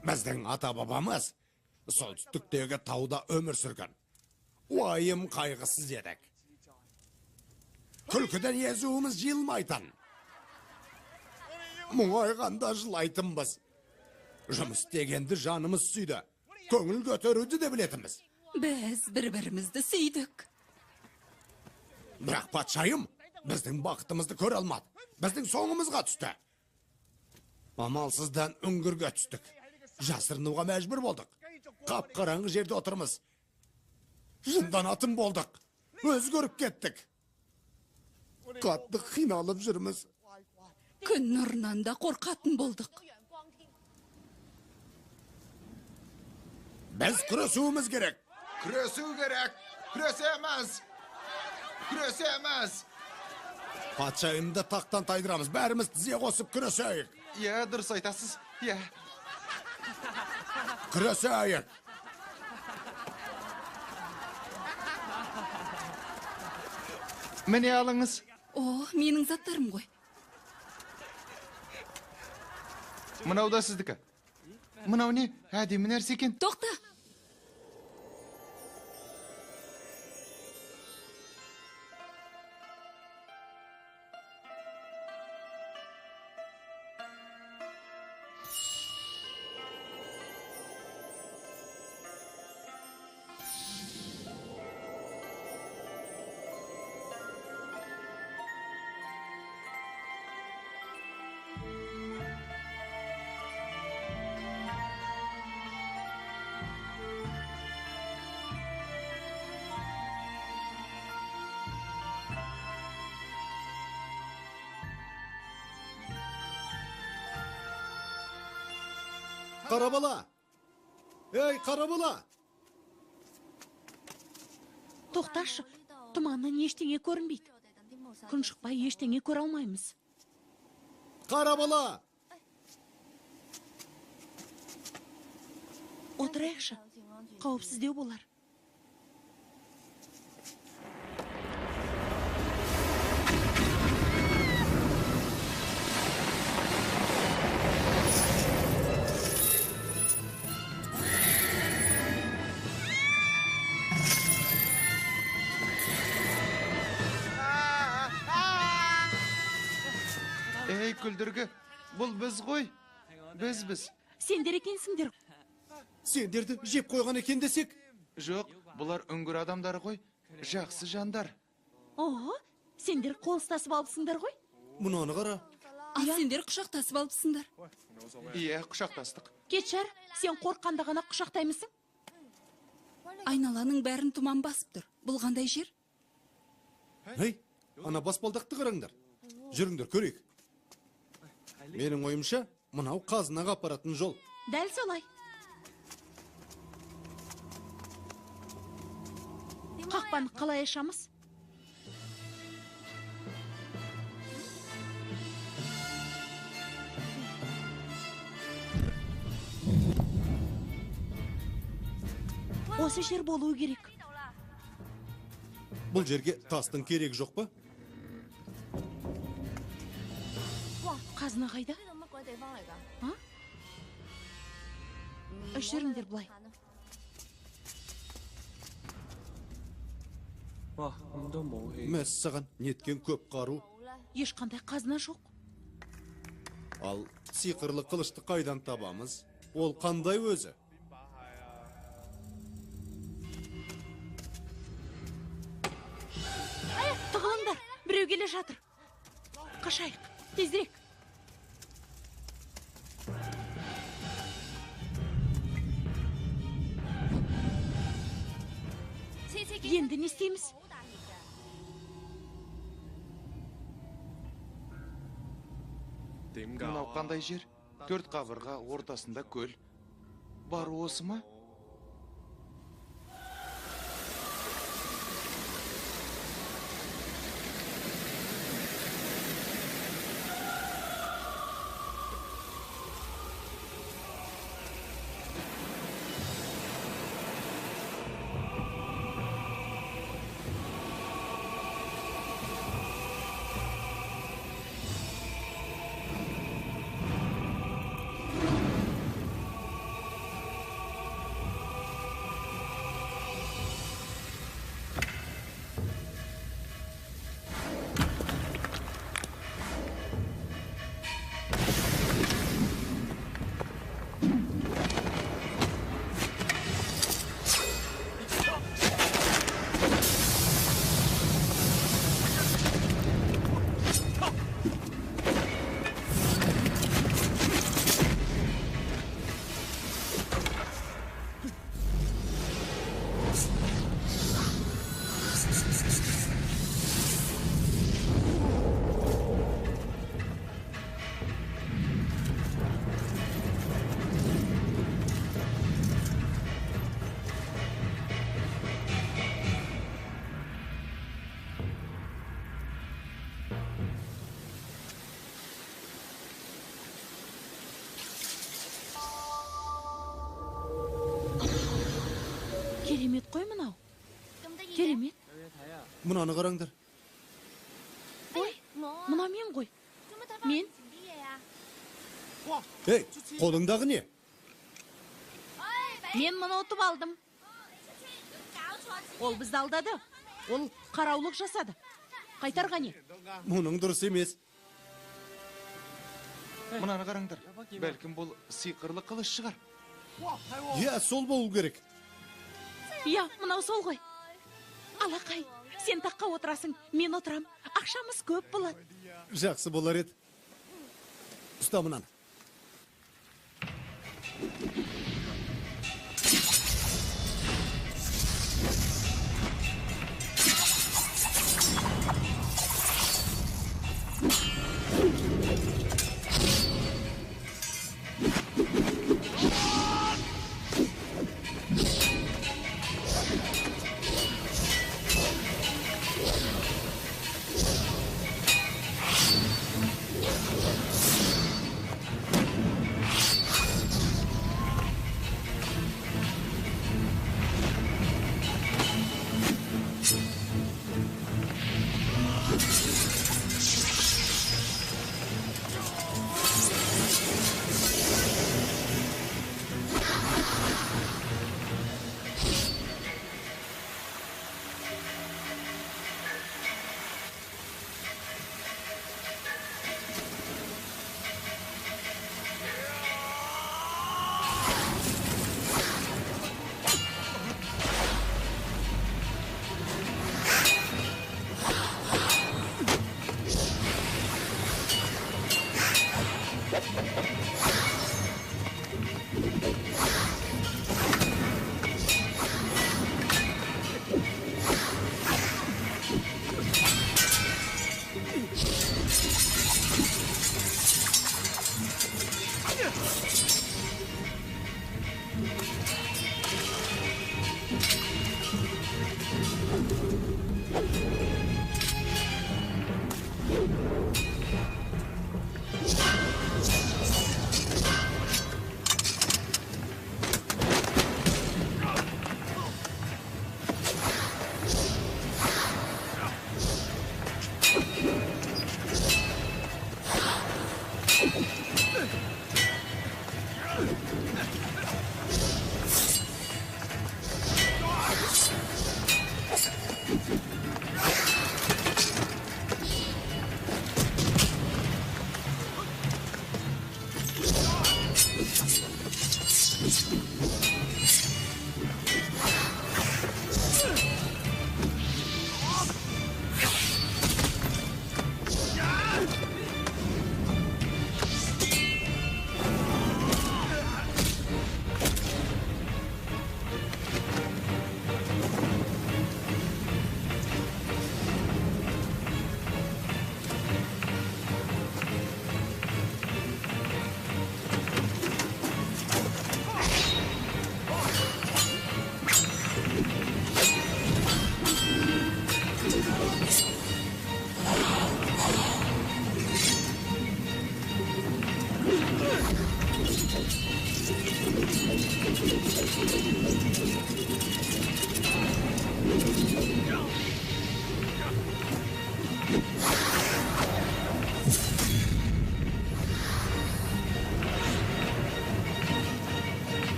Біздің ата-бабамыз солтүстіктегі тауда өмір сүрген. Уайым қайғысыз едік. Күлкіден езуіміз жиылмайтын. Мұңайғанда жылайтынбыз. Жұмыс істегенді жанымыз сүйді. Көңіл көтеруді де білетінбіз. Біз бір-бірімізді сүйдік. Бірақ патшайым біздің бақытымызды көре алмады. Біздің соңымызға түсті. Амалсыздан үңгірге түстік. Жасырынуға мәжбүр болдық. Қап-қараңғы жерде отырмыз. Жынданатын болдық. Өзгеріп кеттік. Қатты қиналып жүрміз. Күн нұрынан да қорқатын болдық. Біз күресуіміз керек. Күресу керек! Күресеміз! Күресеміз! Патшайымды тақтан тайдырамыз. Бәріміз тізе қосып күресейік. Иә, дұрыс айтасыз. Иә. Күресейік! Міне алыңыз. О, менің заттарым ғой. Мынау да сіздікі. Мынау не? Әдемі нәрсе екен. Тоқта! Қара бала! Ей, қара бала! Тоқташы, тұманнан ештеңе көрінбейді. Күн шықпай ештеңе көре алмаймыз. Қара бала! Отырайықшы, қауіпсіздеу болар. Ей, күлдіргі, бұл біз ғой. Біз-біз. Сендер екенсіңдер. Сендерді жеп қойған екен десек? Жоқ, бұлар үңгір адамдары ғой. Жақсы жандар. О, сендер қол ұстасып алыпсыңдар ғой. Мынаны қара. Ал сендер құшақтасып алыпсыңдар. Иә, құшақтастық. Кетшар, сен қорыққанда ғана құшақтаймысың? Айналаның бәрін тұман басып тұр. Бұл қандай жер? Ей, ана баспалдақты қараңдар. Жүріңдер, көрейік. Менің ойымша, мынау қазынаға апаратын жол. Дәл солай. Қақпаны қалай ашамыз? Осы жер болуы керек. Бұл жерге тастың керегі жоқ па? Қазына қайда? А? Жүріңдер былай. Мәссаған, неткен көп қару. Ешқандай қазына жоқ. Ал сиқырлы қылышты қайдан табамыз? Ол қандай өзі? Тығылыңдар, біреу келе жатыр. Қашайық, тезірек. Енді не істейміз? Мынау қандай жер? Төрт қабырға, ортасында көл. Бар осы ма? Керемет. Мынаны қараңдар. Ой, мына мен ғой. Мен. Ей, қолыңдағы не? Мен мұны ұтып алдым. Ол бізді алдады. Ол қараулық жасады. Қайтар қане. Мұның дұрыс емес. Мынаны қараңдар. Бәлкім бұл сиқырлы қылыш шығар. Иә, сол болу керек. Иә, мынау сол ғой. Алақай, сен таққа отырасың, мен отырам. Ақшамыз көп болады. Жақсы болар еді. Ұста мынаны.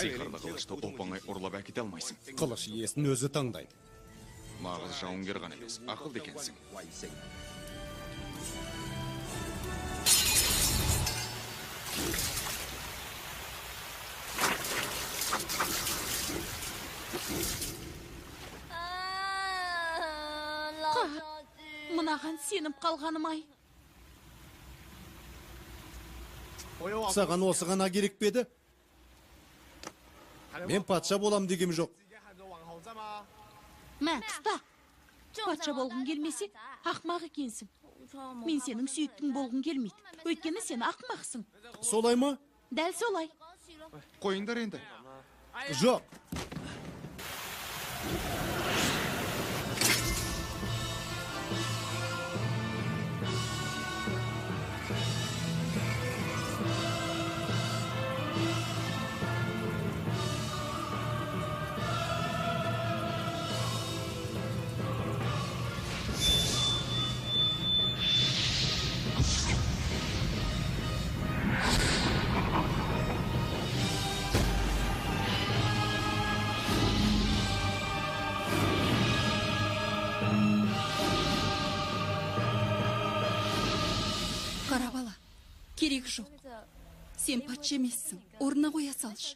Сиқырлы қылышты оп-оңай ұрлап әкете алмайсың. Қылыш иесін өзі таңдайды. Нағыз жауынгер ғана емес, ақылды екенсің. Қап, мынаған сеніп қалғаным-ай. Саған осы ғана керек пе еді? Мен патша болам дегем жоқ. Мә, ұста. Патша болғың келмесе, ақмақ екенсің. Мен сенің сүйіктің болғым келмейді. Өйткені сен ақмақсың. Солай ма? Дәл солай. Қойыңдар енді. Жоқ. Қара бала, керек жоқ. Сен патша емессің, орнына қоя салшы.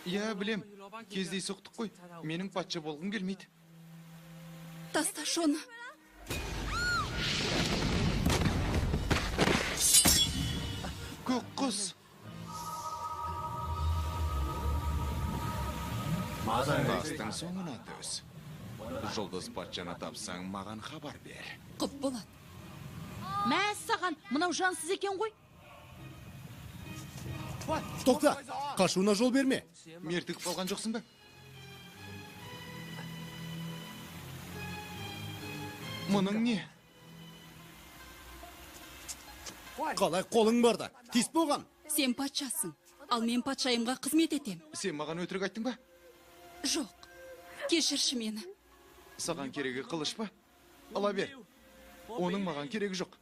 Иә, білем, кездейсоқтық қой. Менің патша болғым келмейді. Тасташы оны. Көк құс. Тастың соңына түс. Жұлдыз патшаны тапсаң, маған хабар бер. Құп болады. Мәссаған, мынау жансыз екен ғой. Тоқта, қашуына жол берме. Мертігіп қалған жоқсың ба? Мұның не? Қалай қолың барда? Тиіспе оған. Сен патшасың, ал мен патшайымға қызмет етем. Сен маған өтірік айттың ба? Жоқ, кешірші мені. Саған керегі қылыш па? Ала бер. Оның маған керегі жоқ.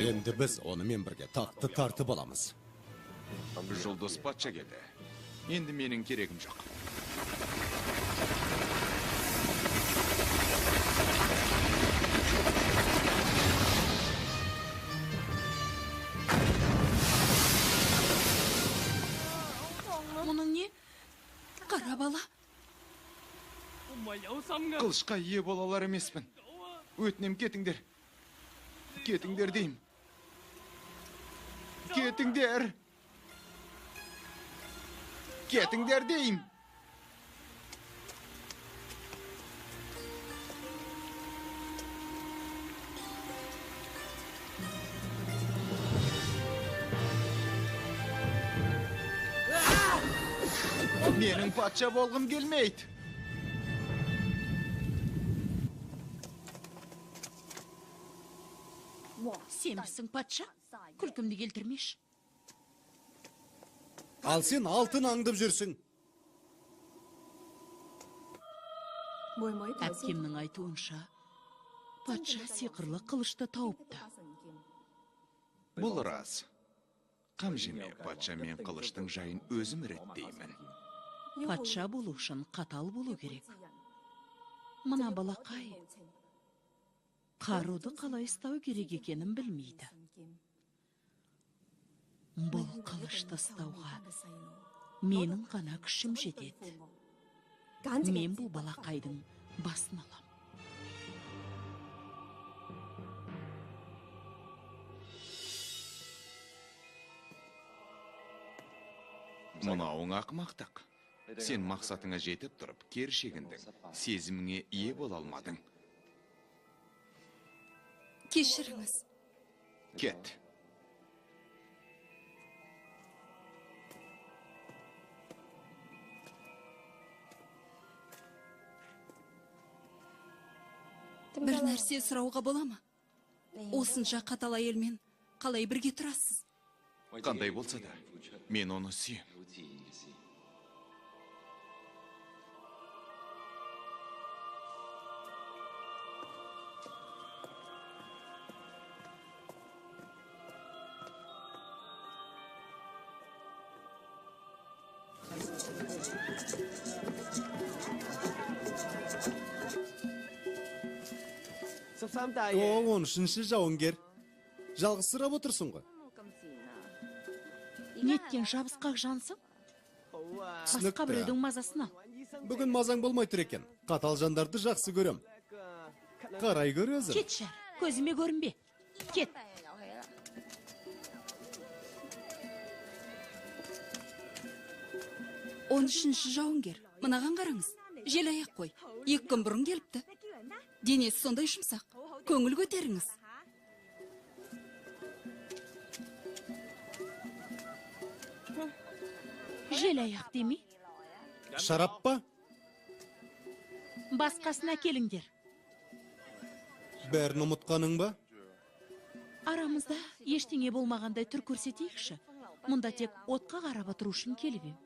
Енді біз онымен бірге тақты тартып аламыз. Жұлдыз патша келді. Енді менің керегім жоқ. Мұның не? Қара бала. Қылышқа ие бола алар емеспін. Өтінем, кетіңдер. Кетіңдер деймін. Кетіңдер. Кетіңдер деймін. Менің патша болғым келмейді. Сенбісің патша? Күлкімді келтірмеші. Ал сен алтын аңдып жүрсің. Әпкемнің айтуынша, патша сиқырлы қылышты тауыпты. Бұл рас. Қам жеме, патша мен қылыштың жайын өзім реттеймін. Патша болу үшін қатал болу керек. Мына балақай қаруды қалай ұстау керек екенін білмейді. Бұл қылышты ұстауға менің ғана күшім жетеді. Мен бұл балақайдың басын алам. Мынауың ақымақтық. Сен мақсатыңа жетіп тұрып, кері шегіндің, сезіміңе ие бола алмадың. Кешіріңіз. Кет. Бір нәрсе сұрауға бола ма? Осынша қатал әйелмен қалай бірге тұрасыз? Қандай болса да, мен оны сүйем. О, 13-ші жауынгер. Жалғызсырап отырсың ғой. Неткен жабысқақ жансың? Басқа біреудің мазасын ал. Бүгін мазаң болмай тұр екен. Қатал жандарды жақсы көрем. Қарай көр өзің. Кетші, көзіме көрінбе. Кет. Он үшінші жауынгер. Мынаған қараңыз. Жел аяқ қой. 2 күн бұрын келіпті. Денесі сондай жұмсақ. Көңіл көтеріңіз. Жел аяқ демей? Шарап па? Басқасын әкеліңдер. Бәрін ұмытқаның ба? Арамызда ештеңе болмағандай түр көрсетейікші. Мұнда тек отқа қарап отыру үшін келіп ем.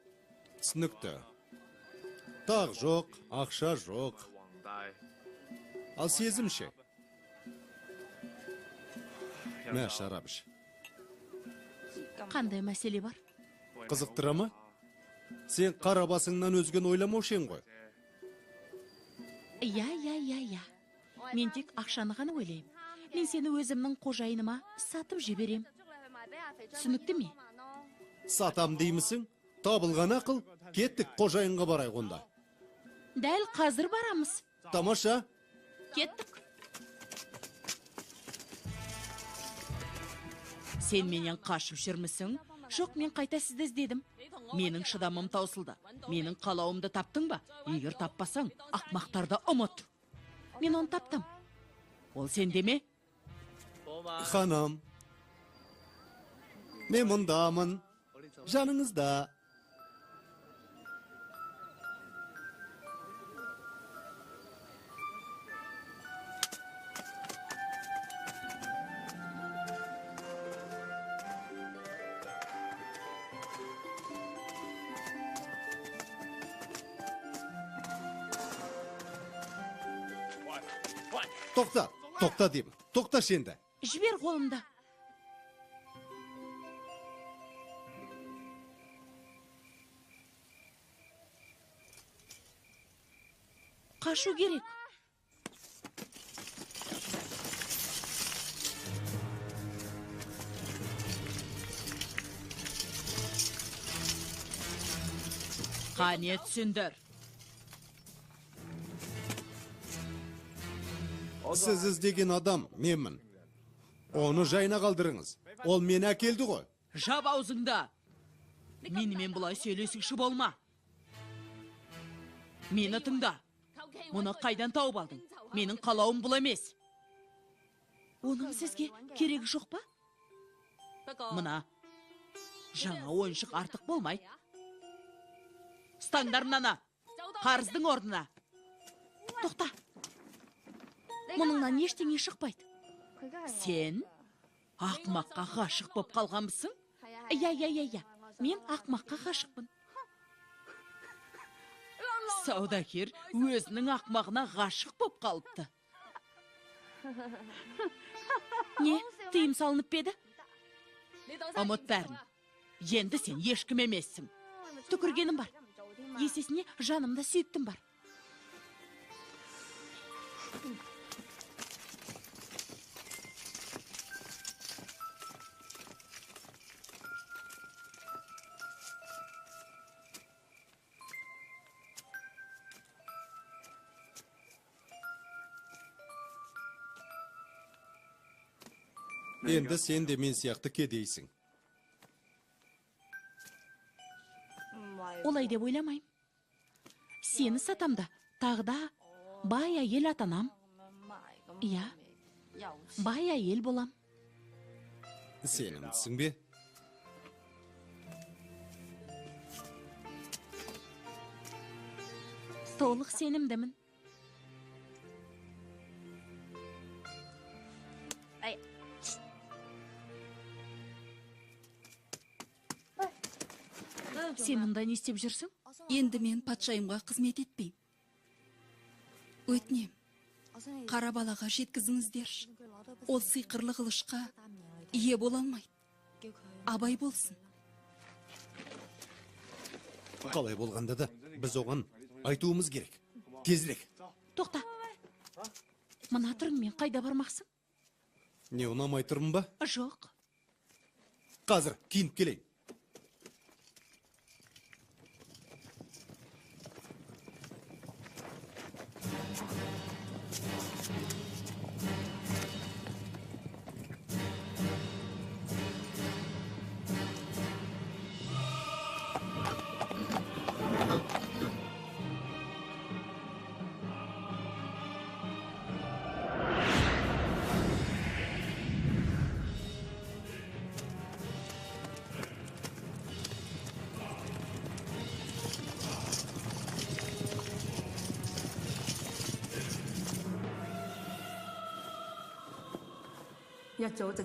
Түсінікті. Тақ жоқ, ақша жоқ. Ал сезім ше? Мә, шарап іш. Қандай мәселе бар? Қызықтыра ма? Сен қара басыңнан өзген ойламаушы ең ғой. Я, я, я, я. Мен тек ақшаны ғана ойлаймын. Мен сені өзімнің қожайыныма сатып жіберем. Түсінікті ме? Сатам деймісің? Табылған ақыл. Кеттік, қожайынға барайық онда. Дәл қазір барамыз. Тамаша. Кеттік. Сен менен қашып жүрмісің? Жоқ, мен қайта сізді іздедім. Менің шыдамым таусылды. Менің қалауымды таптың ба? Егер таппасаң, ақмақтарды ұмыт. Мен оны таптым. Ол сенде ме? Ханым, мен мұндамын. Жаныңызда. Тоқта, тоқта деймін. Тоқташы енді. Жібер қолымды. Қашу керек. Қане түсіндір. Сіз іздеген адам менмін. Оны жайына қалдырыңыз. Ол мені әкелді ғой. Жап аузыңды. Менімен бұлай сөйлесікші болма. Мені тыңда. Мұны қайдан тауып алдың? Менің қалауым бұл емес. Оның сізге керегі жоқ па? Мына жаңа ойыншық артық болмайды. Ұстаңдар мынаны. Қарыздың орнына. Тоқта. Мұныңнан ештеңе шықпайды. Сен ақмаққа ғашық боп қалғанбысың? Я, я, я, я. Мен ақмаққа ғашықпын. Саудагер өзінің ақмағына ғашық боп қалыпты. Не, тыйым салынып па еді? Ұмыт бәрін. Енді сен ешкім емессің. Түкіргенім бар. Есесіне жанымда сүйіктім бар. Енді сен де мен сияқты кедейсің. Олай деп ойламаймын. Сені сатам да, тағы да бай әйел атанам. Иә, бай әйел болам. Сенімдісің бе? Толық сенімдімін. Сен мұнда не істеп жүрсің? Енді мен патшайымға қызмет етпеймін. Өтінем, қара балаға жеткізіңіздерші. Ол сиқырлы қылышқа ие бола алмайды. Абай болсын. Қалай болғанда да біз оған айтуымыз керек. Тезірек. Тоқта. Мына түріңмен қайда бармақсың? Не, ұнамай тұрмын ба? Жоқ. Қазір киініп келейін.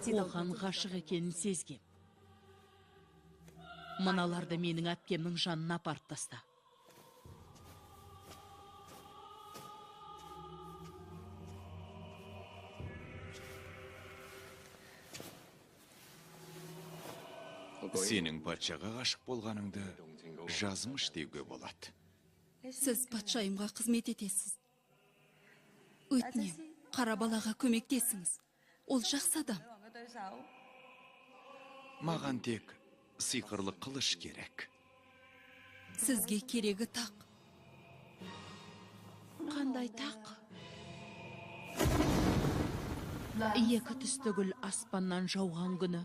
Оған ғашық екенін сезгем. Мыналарды менің әпкемнің жанына апарып таста. Сенің патшаға ғашық болғаныңды жазмыш деуге болады. Сіз патшайымға қызмет етесіз. Өтінем, қара балаға көмектесіңіз. Ол жақсы адам. Маған тек сиқырлы қылыш керек. Сізге керегі тақ. Қандай тақ? Екі түсті гүл аспаннан жауған күні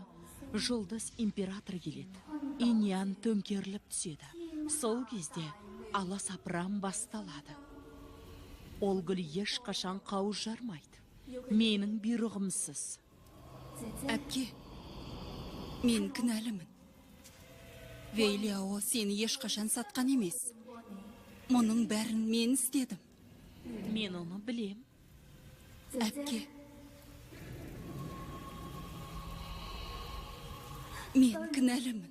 жұлдыз император келеді. Иньян төңкеріліп түседі. Сол кезде аласапыран басталады. Ол гүл ешқашан қауыз жармайды. Менің бұйрығымсыз. Әпке, мен кінәлімін. Вейлиао сені ешқашан сатқан емес. Мұның бәрін мен істедім. Мен оны білем. Әпке, мен кінәлімін.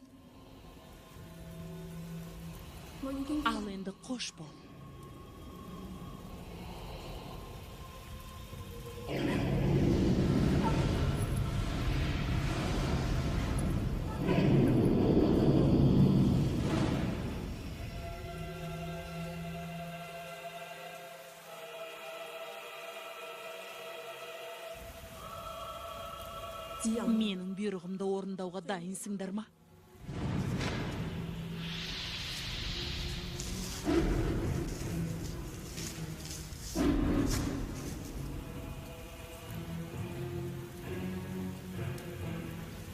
Ал енді қош бол. Менің бұйрығымды орындауға дайынсыңдар ма?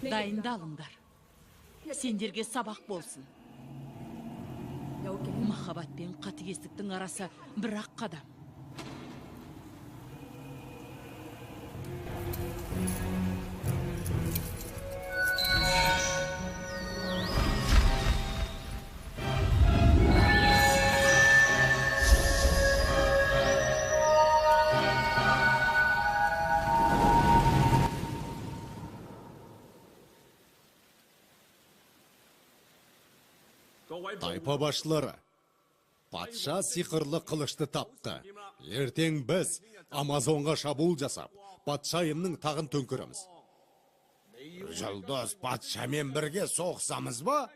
Дайындалыңдар. Сендерге сабақ болсын. Махаббат пен қатыгездіктің арасы бір-ақ қадам. Тайпа басшылары, патша сиқырлы қылышты тапты. Ертең біз Амазонға шабуыл жасап, патшайымның тағын төңкереміз. Жұлдыз патшамен бірге соғысамыз ба?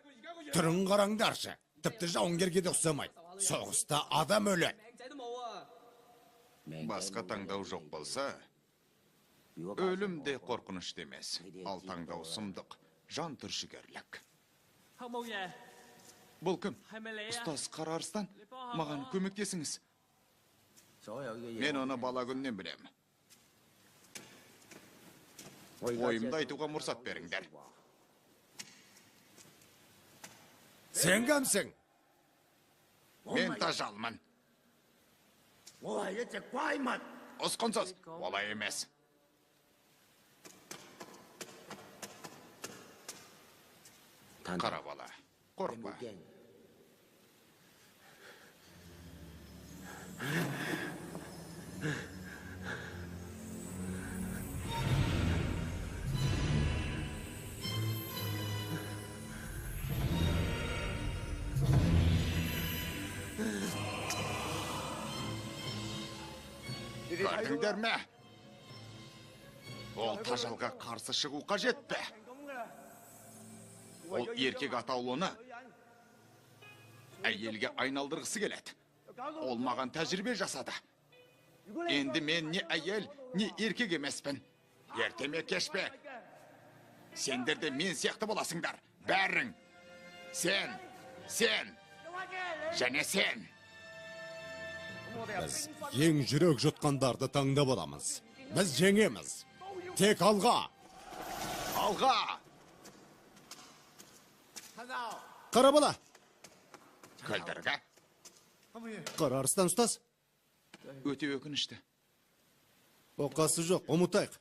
Түрін қараңдаршы, тіпті жауынгерге де ұқсамайды. Соғыста адам өледі. Басқа таңдау жоқ болса, өлім де қорқынышты емес, ал таңдау сұмдық, жан түршігерлік. Бұл кім? Ұстаз Қара Арыстан? Маған көмектесіңіз. Мен оны бала күннен білем. Ойымды айтуға мұрсат беріңдер. Сен кімсің? Мен тажалмын. Ұсқынсыз, олай емес. Қара бала, қорықпа. Көрдіңдер ме? Ол тажалға қарсы шығу қажет пе? Ол еркек атаулыны әйелге айналдырғысы келеді. Ол маған тәжірибе жасады. Енді мен не әйел, не еркек емеспін. Ерте ме, кеш пе? Сендер де мен сияқты боласыңдар. Бәрің. Сен, сен, және сен. Біз ең жүрек жұтқандарды таңдап аламыз. Біз жеңеміз. Тек алға! Алға! Қара бала! Күлдіргі. Қара арыстан ұстаз. Өте өкінішті. Оқасы жоқ, ұмытайық.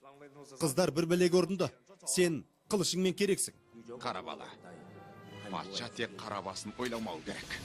Қыздар бір бәлеге ұрынды. Сен қылышыңмен керексің. Қара бала. Патша тек қара басын ойламау керек.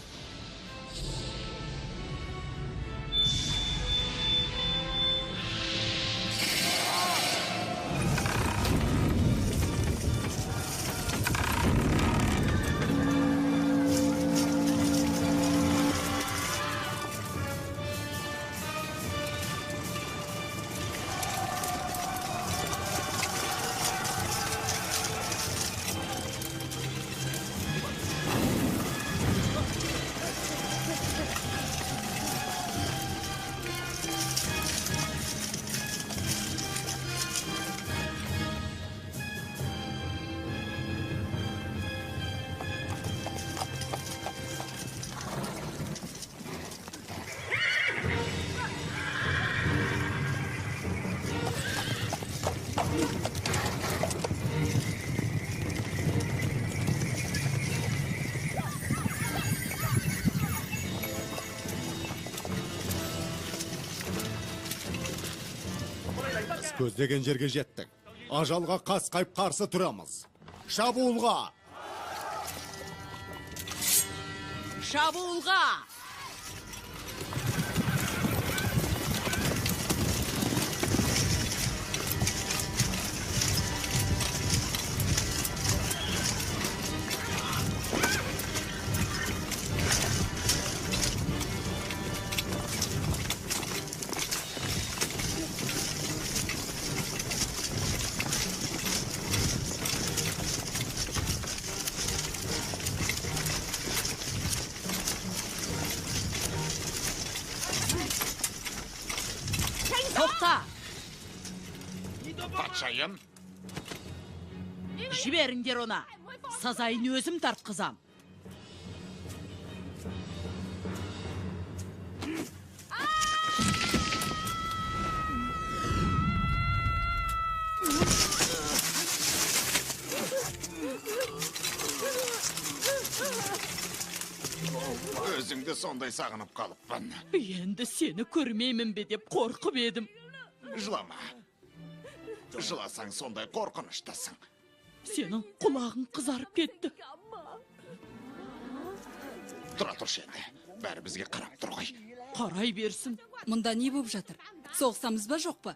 Көздеген жерге жеттік. Ажалға қасқайып қарсы тұрамыз. Шабуылға! Шабуылға! Тоқта! Патшайым! Жіберіңдер оны! Сазайын өзім тартқызам. Өзіңді сондай сағынып қалыппын. Енді сені көрмеймін бе деп қорқып едім. Жылама. Жыласаң сондай қорқыныштысың. Сенің құлағың қызарып кетті. Тұра тұршы енді. Бәрі бізге қарап тұр ғой. Қарай берсін. Мұнда не болып жатыр? Соғысамыз ба, жоқ па?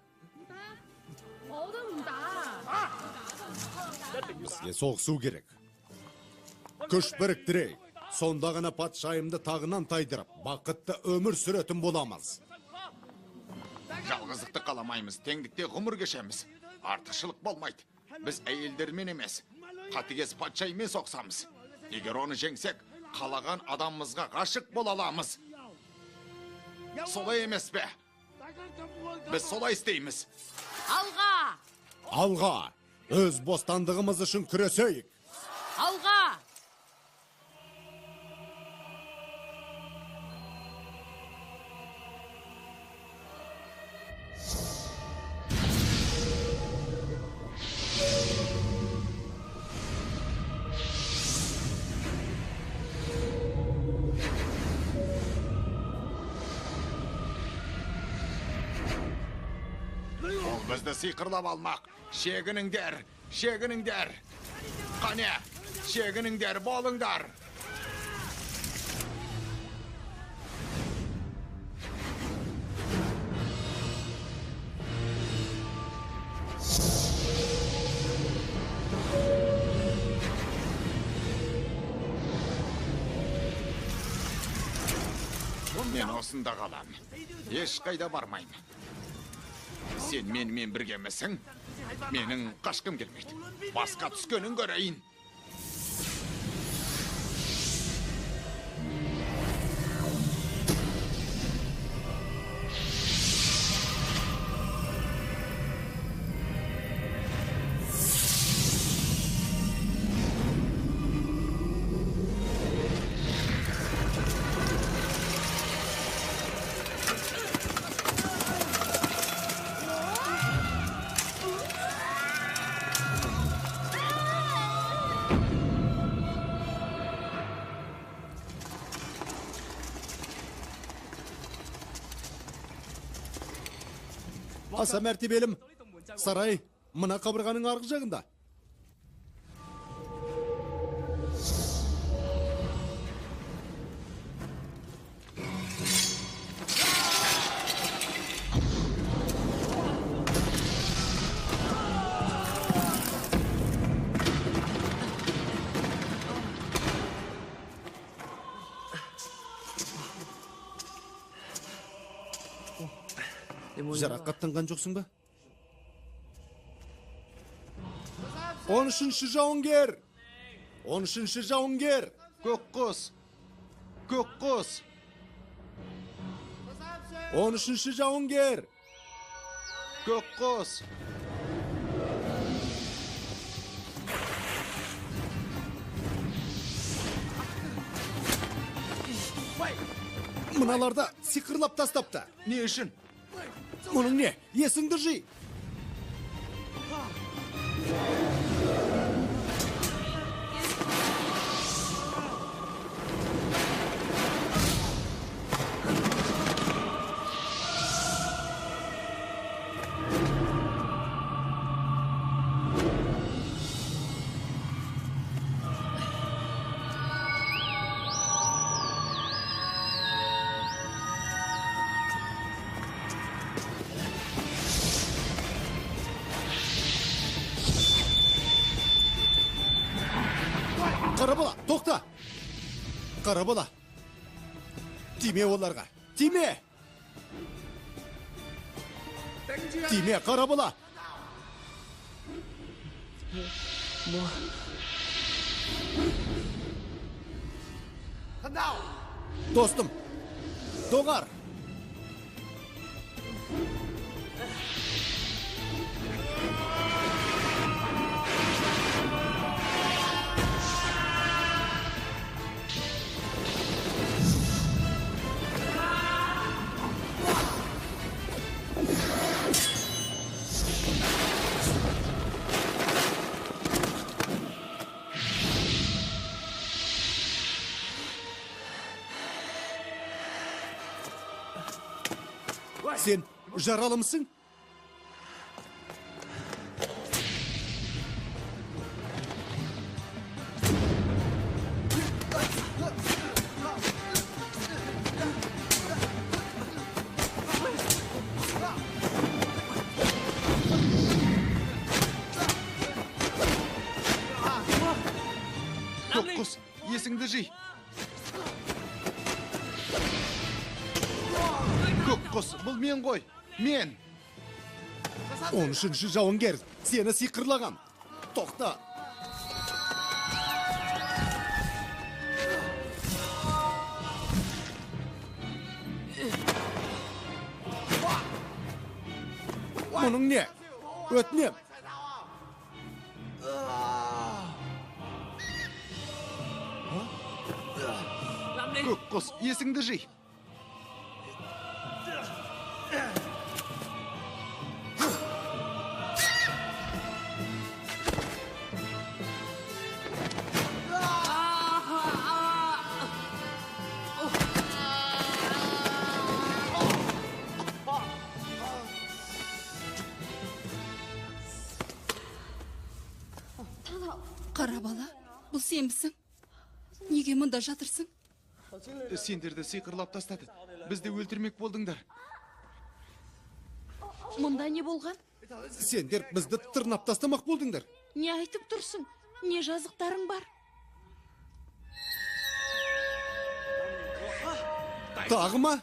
Бізге соғысу керек. Күш біріктірейік. Сонда ғана патшайымды тағынан тайдырып, бақытты өмір сүретін боламыз. Жалғыздықты қаламаймыз, теңдікте ғұмыр кешеміз. Артықшылық болмайды. Біз әйелдермен емес, қатыгез патшайыммен соғысамыз. Егер оны жеңсек, қалаған адамымызға ғашық бола аламыз. Солай емес пе? Біз солай істейміз. Алға! Алға! Өз бостандығымыз үшін күресейік. Алға! Бізді сиқырлап алмақ. Шегініңдер, шегініңдер. Қане, шегініңдер, болыңдар. Мен осында қалам. Ешқайда бармаймын. Сен менімен біргемісің? Менің қашқым келмейді. Басқа түскенін көрейін. Аса мәртебелім, сарай мына қабырғаның арғы жағында. Жарақаттанған жоқсың ба? 13-ші жауынгер! 13-ші жауынгер! Көк құс! Көк құс! 13-ші жауынгер! Көк құс! Мыналарды сиқырлап тастапты. Не үшін? Мұның не? Есіңді жи! Қара бала, тоқта! Қара бала! Тиме оларға! Тиме! Тиме, қара бала! Достым! Доғар! Сен жаралымсың? Көк құс, есіңді жи! Көк құс, бұл мен ғой, мен! 13-ші жауынгер, сені сиқырлаған. Тоқта! Мұның не? Өтінем! Көк құс, есіңді жи! Қара бала, бұл сенбісің? Неге мұнда жатырсың? Сендерді сиқырлап тастады. Бізді өлтірмек болдыңдар. Мұнда не болған? Сендер бізді тырнап тастамақ болдыңдар. Не айтып тұрсың? Не жазықтарың бар? Тағы ма?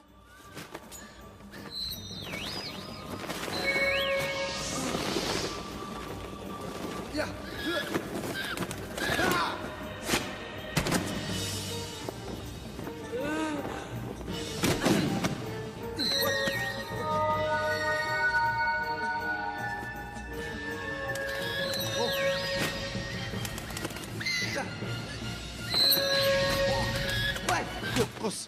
Көк құс.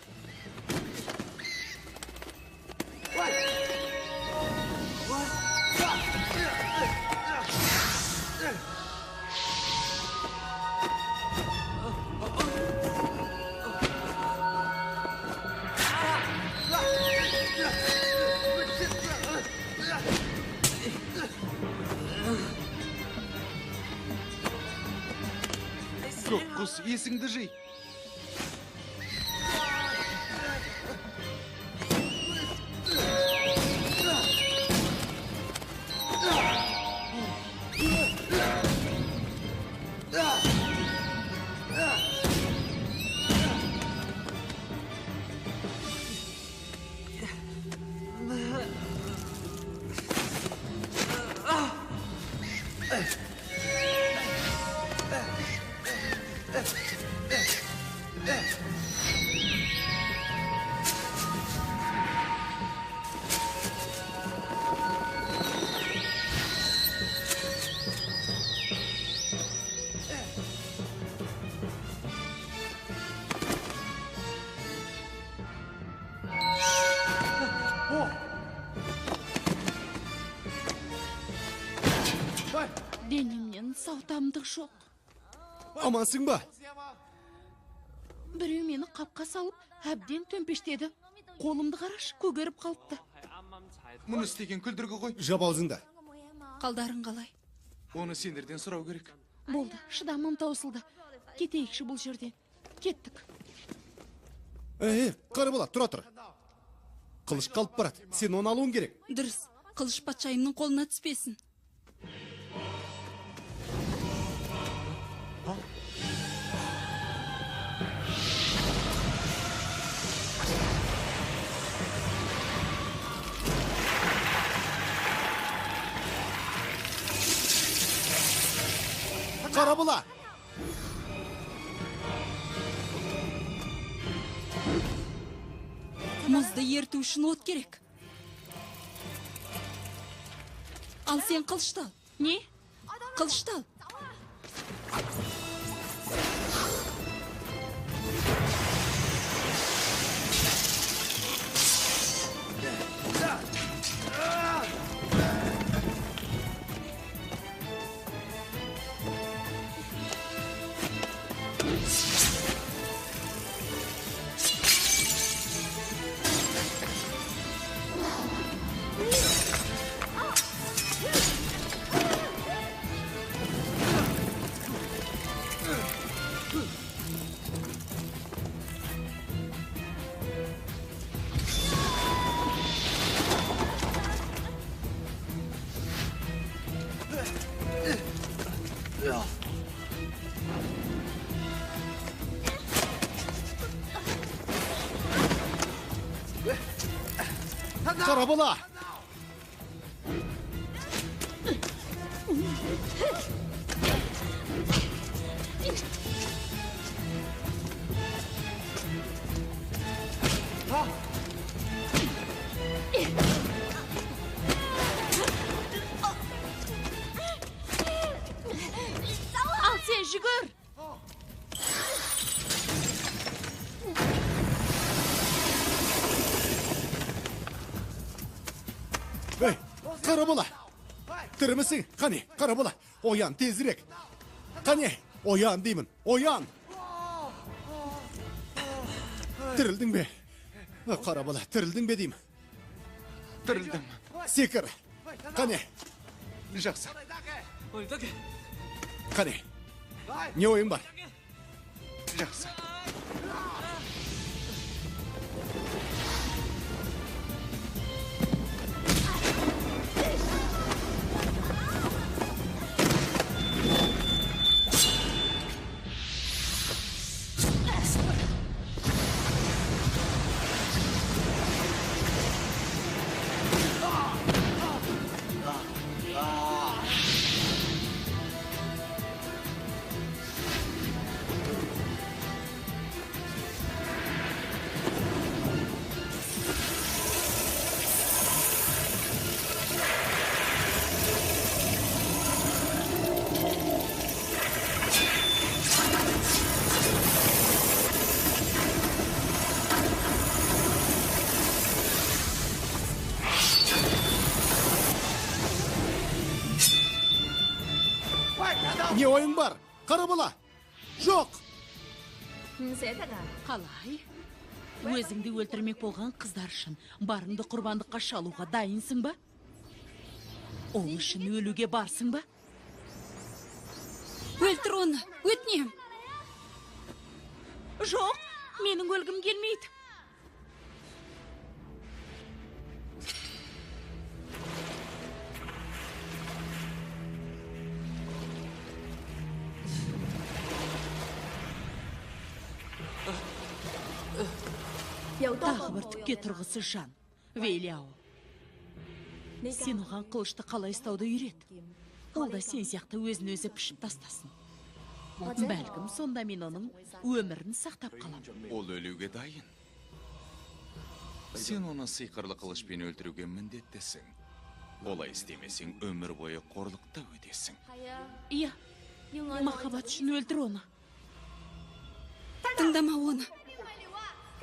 Көк құс, есіңді жи. Денемнен сау-тамдық жоқ. Амансың ба? Біреу мені қапқа салып, әбден төмпештеді. Қолымды қараш, көгеріп қалыпты. Мұны істеген күлдіргі ғой. Жап аузыңды. Қалдарың қалай? Оны сендерден сұрау керек. Болды, шыдамым таусылды. Кетейікші бұл жерден. Кеттік. Ей, Қарабала, тұра тұр. Қылыш қалып барады. Сен оны алуың керек. Дұрыс, қылыш патшайымның қолына түспесін. Қарабала! Мұзды ерту үшін от керек. Ал сен қылышты ал. Не? Қылышты ал. Қарабала! Ал сен жүгір! Ей, Қарабала! Тірімісің? Қане, Қарабала, оян тезірек. Қане, оян деймін, оян! Тірілдің бе? Қарабала, тірілдің бе деймін? Тірілдім. Секір. Қане. Жақсы. Қане. Не ойың бар? Жақсы. Не ойың бар? Қара бала! Жоқ! Қалай? Өзіңді өлтірмек болған қыздар үшін барыңды құрбандыққа шалуға дайынсың ба? Ол үшін өлуге барсың ба? Өлтір оны, өтінем. Жоқ, менің өлгім келмейді. Тағы бір түкке тұрғысыз жан, Вейлиао. Сен оған қылышты қалай ұстауды үйрет. Ол да сен сияқты өзін өзі пішіп тастасын. Бәлкім, сонда мен оның өмірін сақтап қалам. Ол өлуге дайын. Сен оны сиқырлы қылышпен өлтіруге міндеттісің. Олай істемесең, өмір бойы қорлықта өтесің. Иә, махаббат үшін өлтір оны. Тыңдама оны.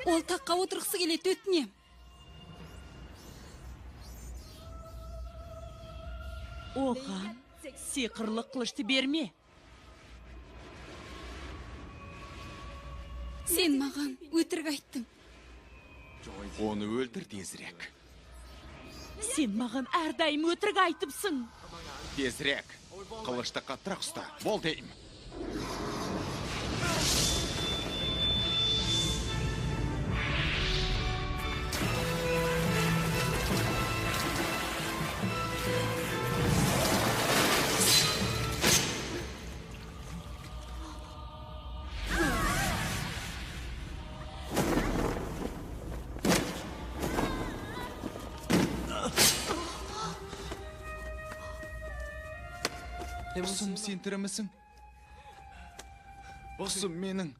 Ол таққа отырғысы келеді, өтінем. Оған сиқырлы қылышты берме. Сен маған өтірік айттың. Оны өлтір тезірек. Сен маған әрдайым өтірік айтыпсың. Тезірек. Қылышты қаттырақ ұста. Бол деймін. Құсым, сен тірімісің? Құсым менің.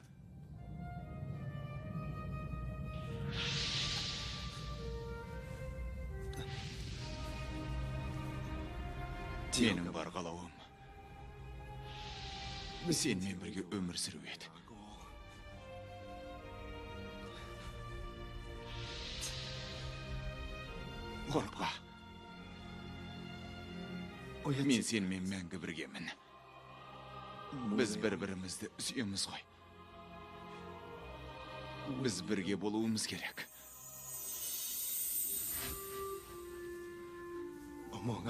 Менің бар қалауым сенімен бірге өмір сүру еді. Қорықпа. Мен сенімен мәңгі біргемін. Біз бір-бірімізді сүйеміз ғой. Біз бірге болуымыз керек.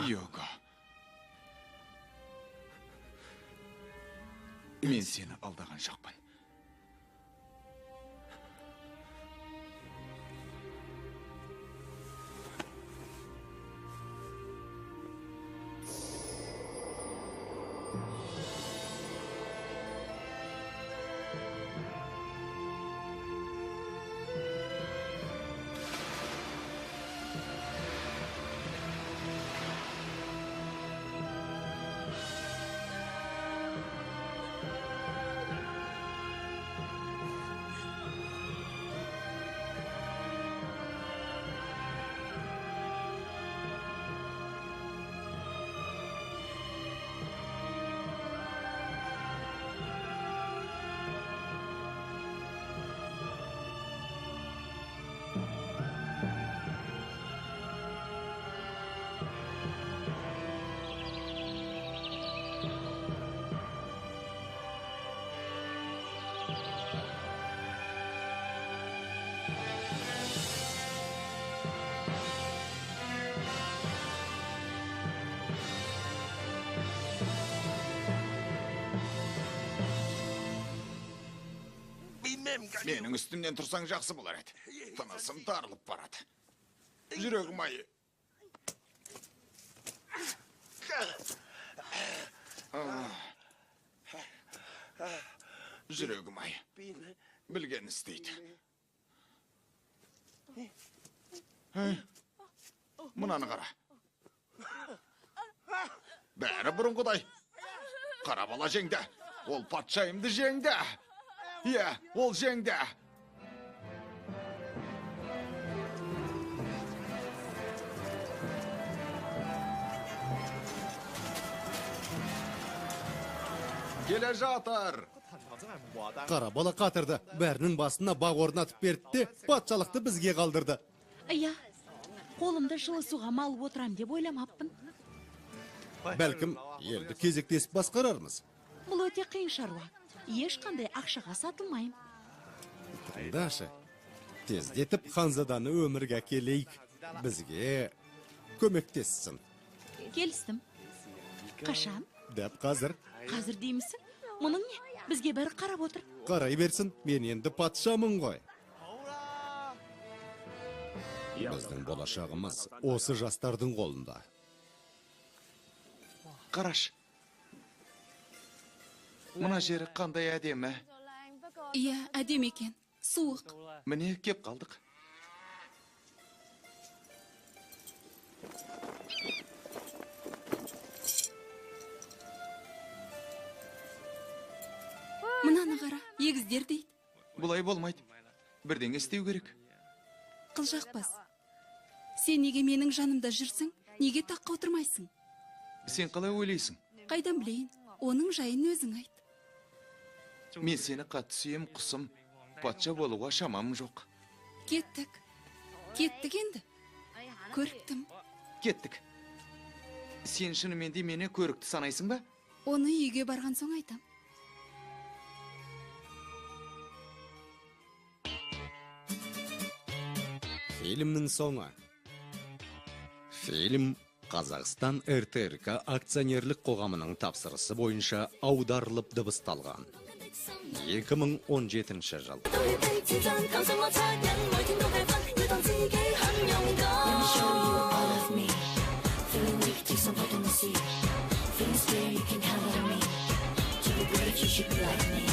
Йоко. Мен сені алдаған жоқпын. Менің үстімнен тұрсаң жақсы болар еді. Тынысым тарылып барады. Жүрегім ай. Жүрегім ай. Білген істейді. Мынаны қара. Бәрі бұрынғыдай. Қара бала жеңді. Ол патшайымды жеңді. Иә, ол жеңді. Келе жатыр. Қара бала қатырды. Бәрінің басына бақ орнатып берді де, патшалықты бізге қалдырды. Иә, қолымды жылы суға малып отырам деп ойламаппын. Бәлкім, елді кезектесіп басқарармыз. Бұл өте қиын шаруа. Ешқандай ақшаға сатылмаймын. Тыңдашы. Тездетіп ханзаданы өмірге әкелейік. Бізге көмектессін. Келістім. Қашан? Дәп қазір. Қазір деймісің? Мұның не? Бізге бәрі қарап отыр. Қарай берсін, мен енді патшамын ғой. Біздің болашағымыз осы жастардың қолында. Қараш. Мына жері қандай әдемі. Иә, әдемі екен. Суық. Міне кеп қалдық. Мынаны қара, егіздер дейді. Бұлай болмайды. Бірдеңе істеу керек. Қылжақбас. Сен неге менің жанымда жүрсің? Неге таққа отырмайсың? Сен қалай ойлайсың? Қайдан білейін? Оның жайын өзің айт. Мен сені қатты сүйем, құсым. Патша болуға шамам жоқ. Кеттік. Кеттік енді. Көріктім. Кеттік. Сен шынымен де мені көрікті санайсың ба? Оны үйге барған соң айтам. Фильмнің соңы. Фильм Қазақстан РТРК акционерлік қоғамының тапсырысы бойынша аударылып дыбысталған. 2017 жыл. Feeling scared, you can count on me. To be brave, you should be like me.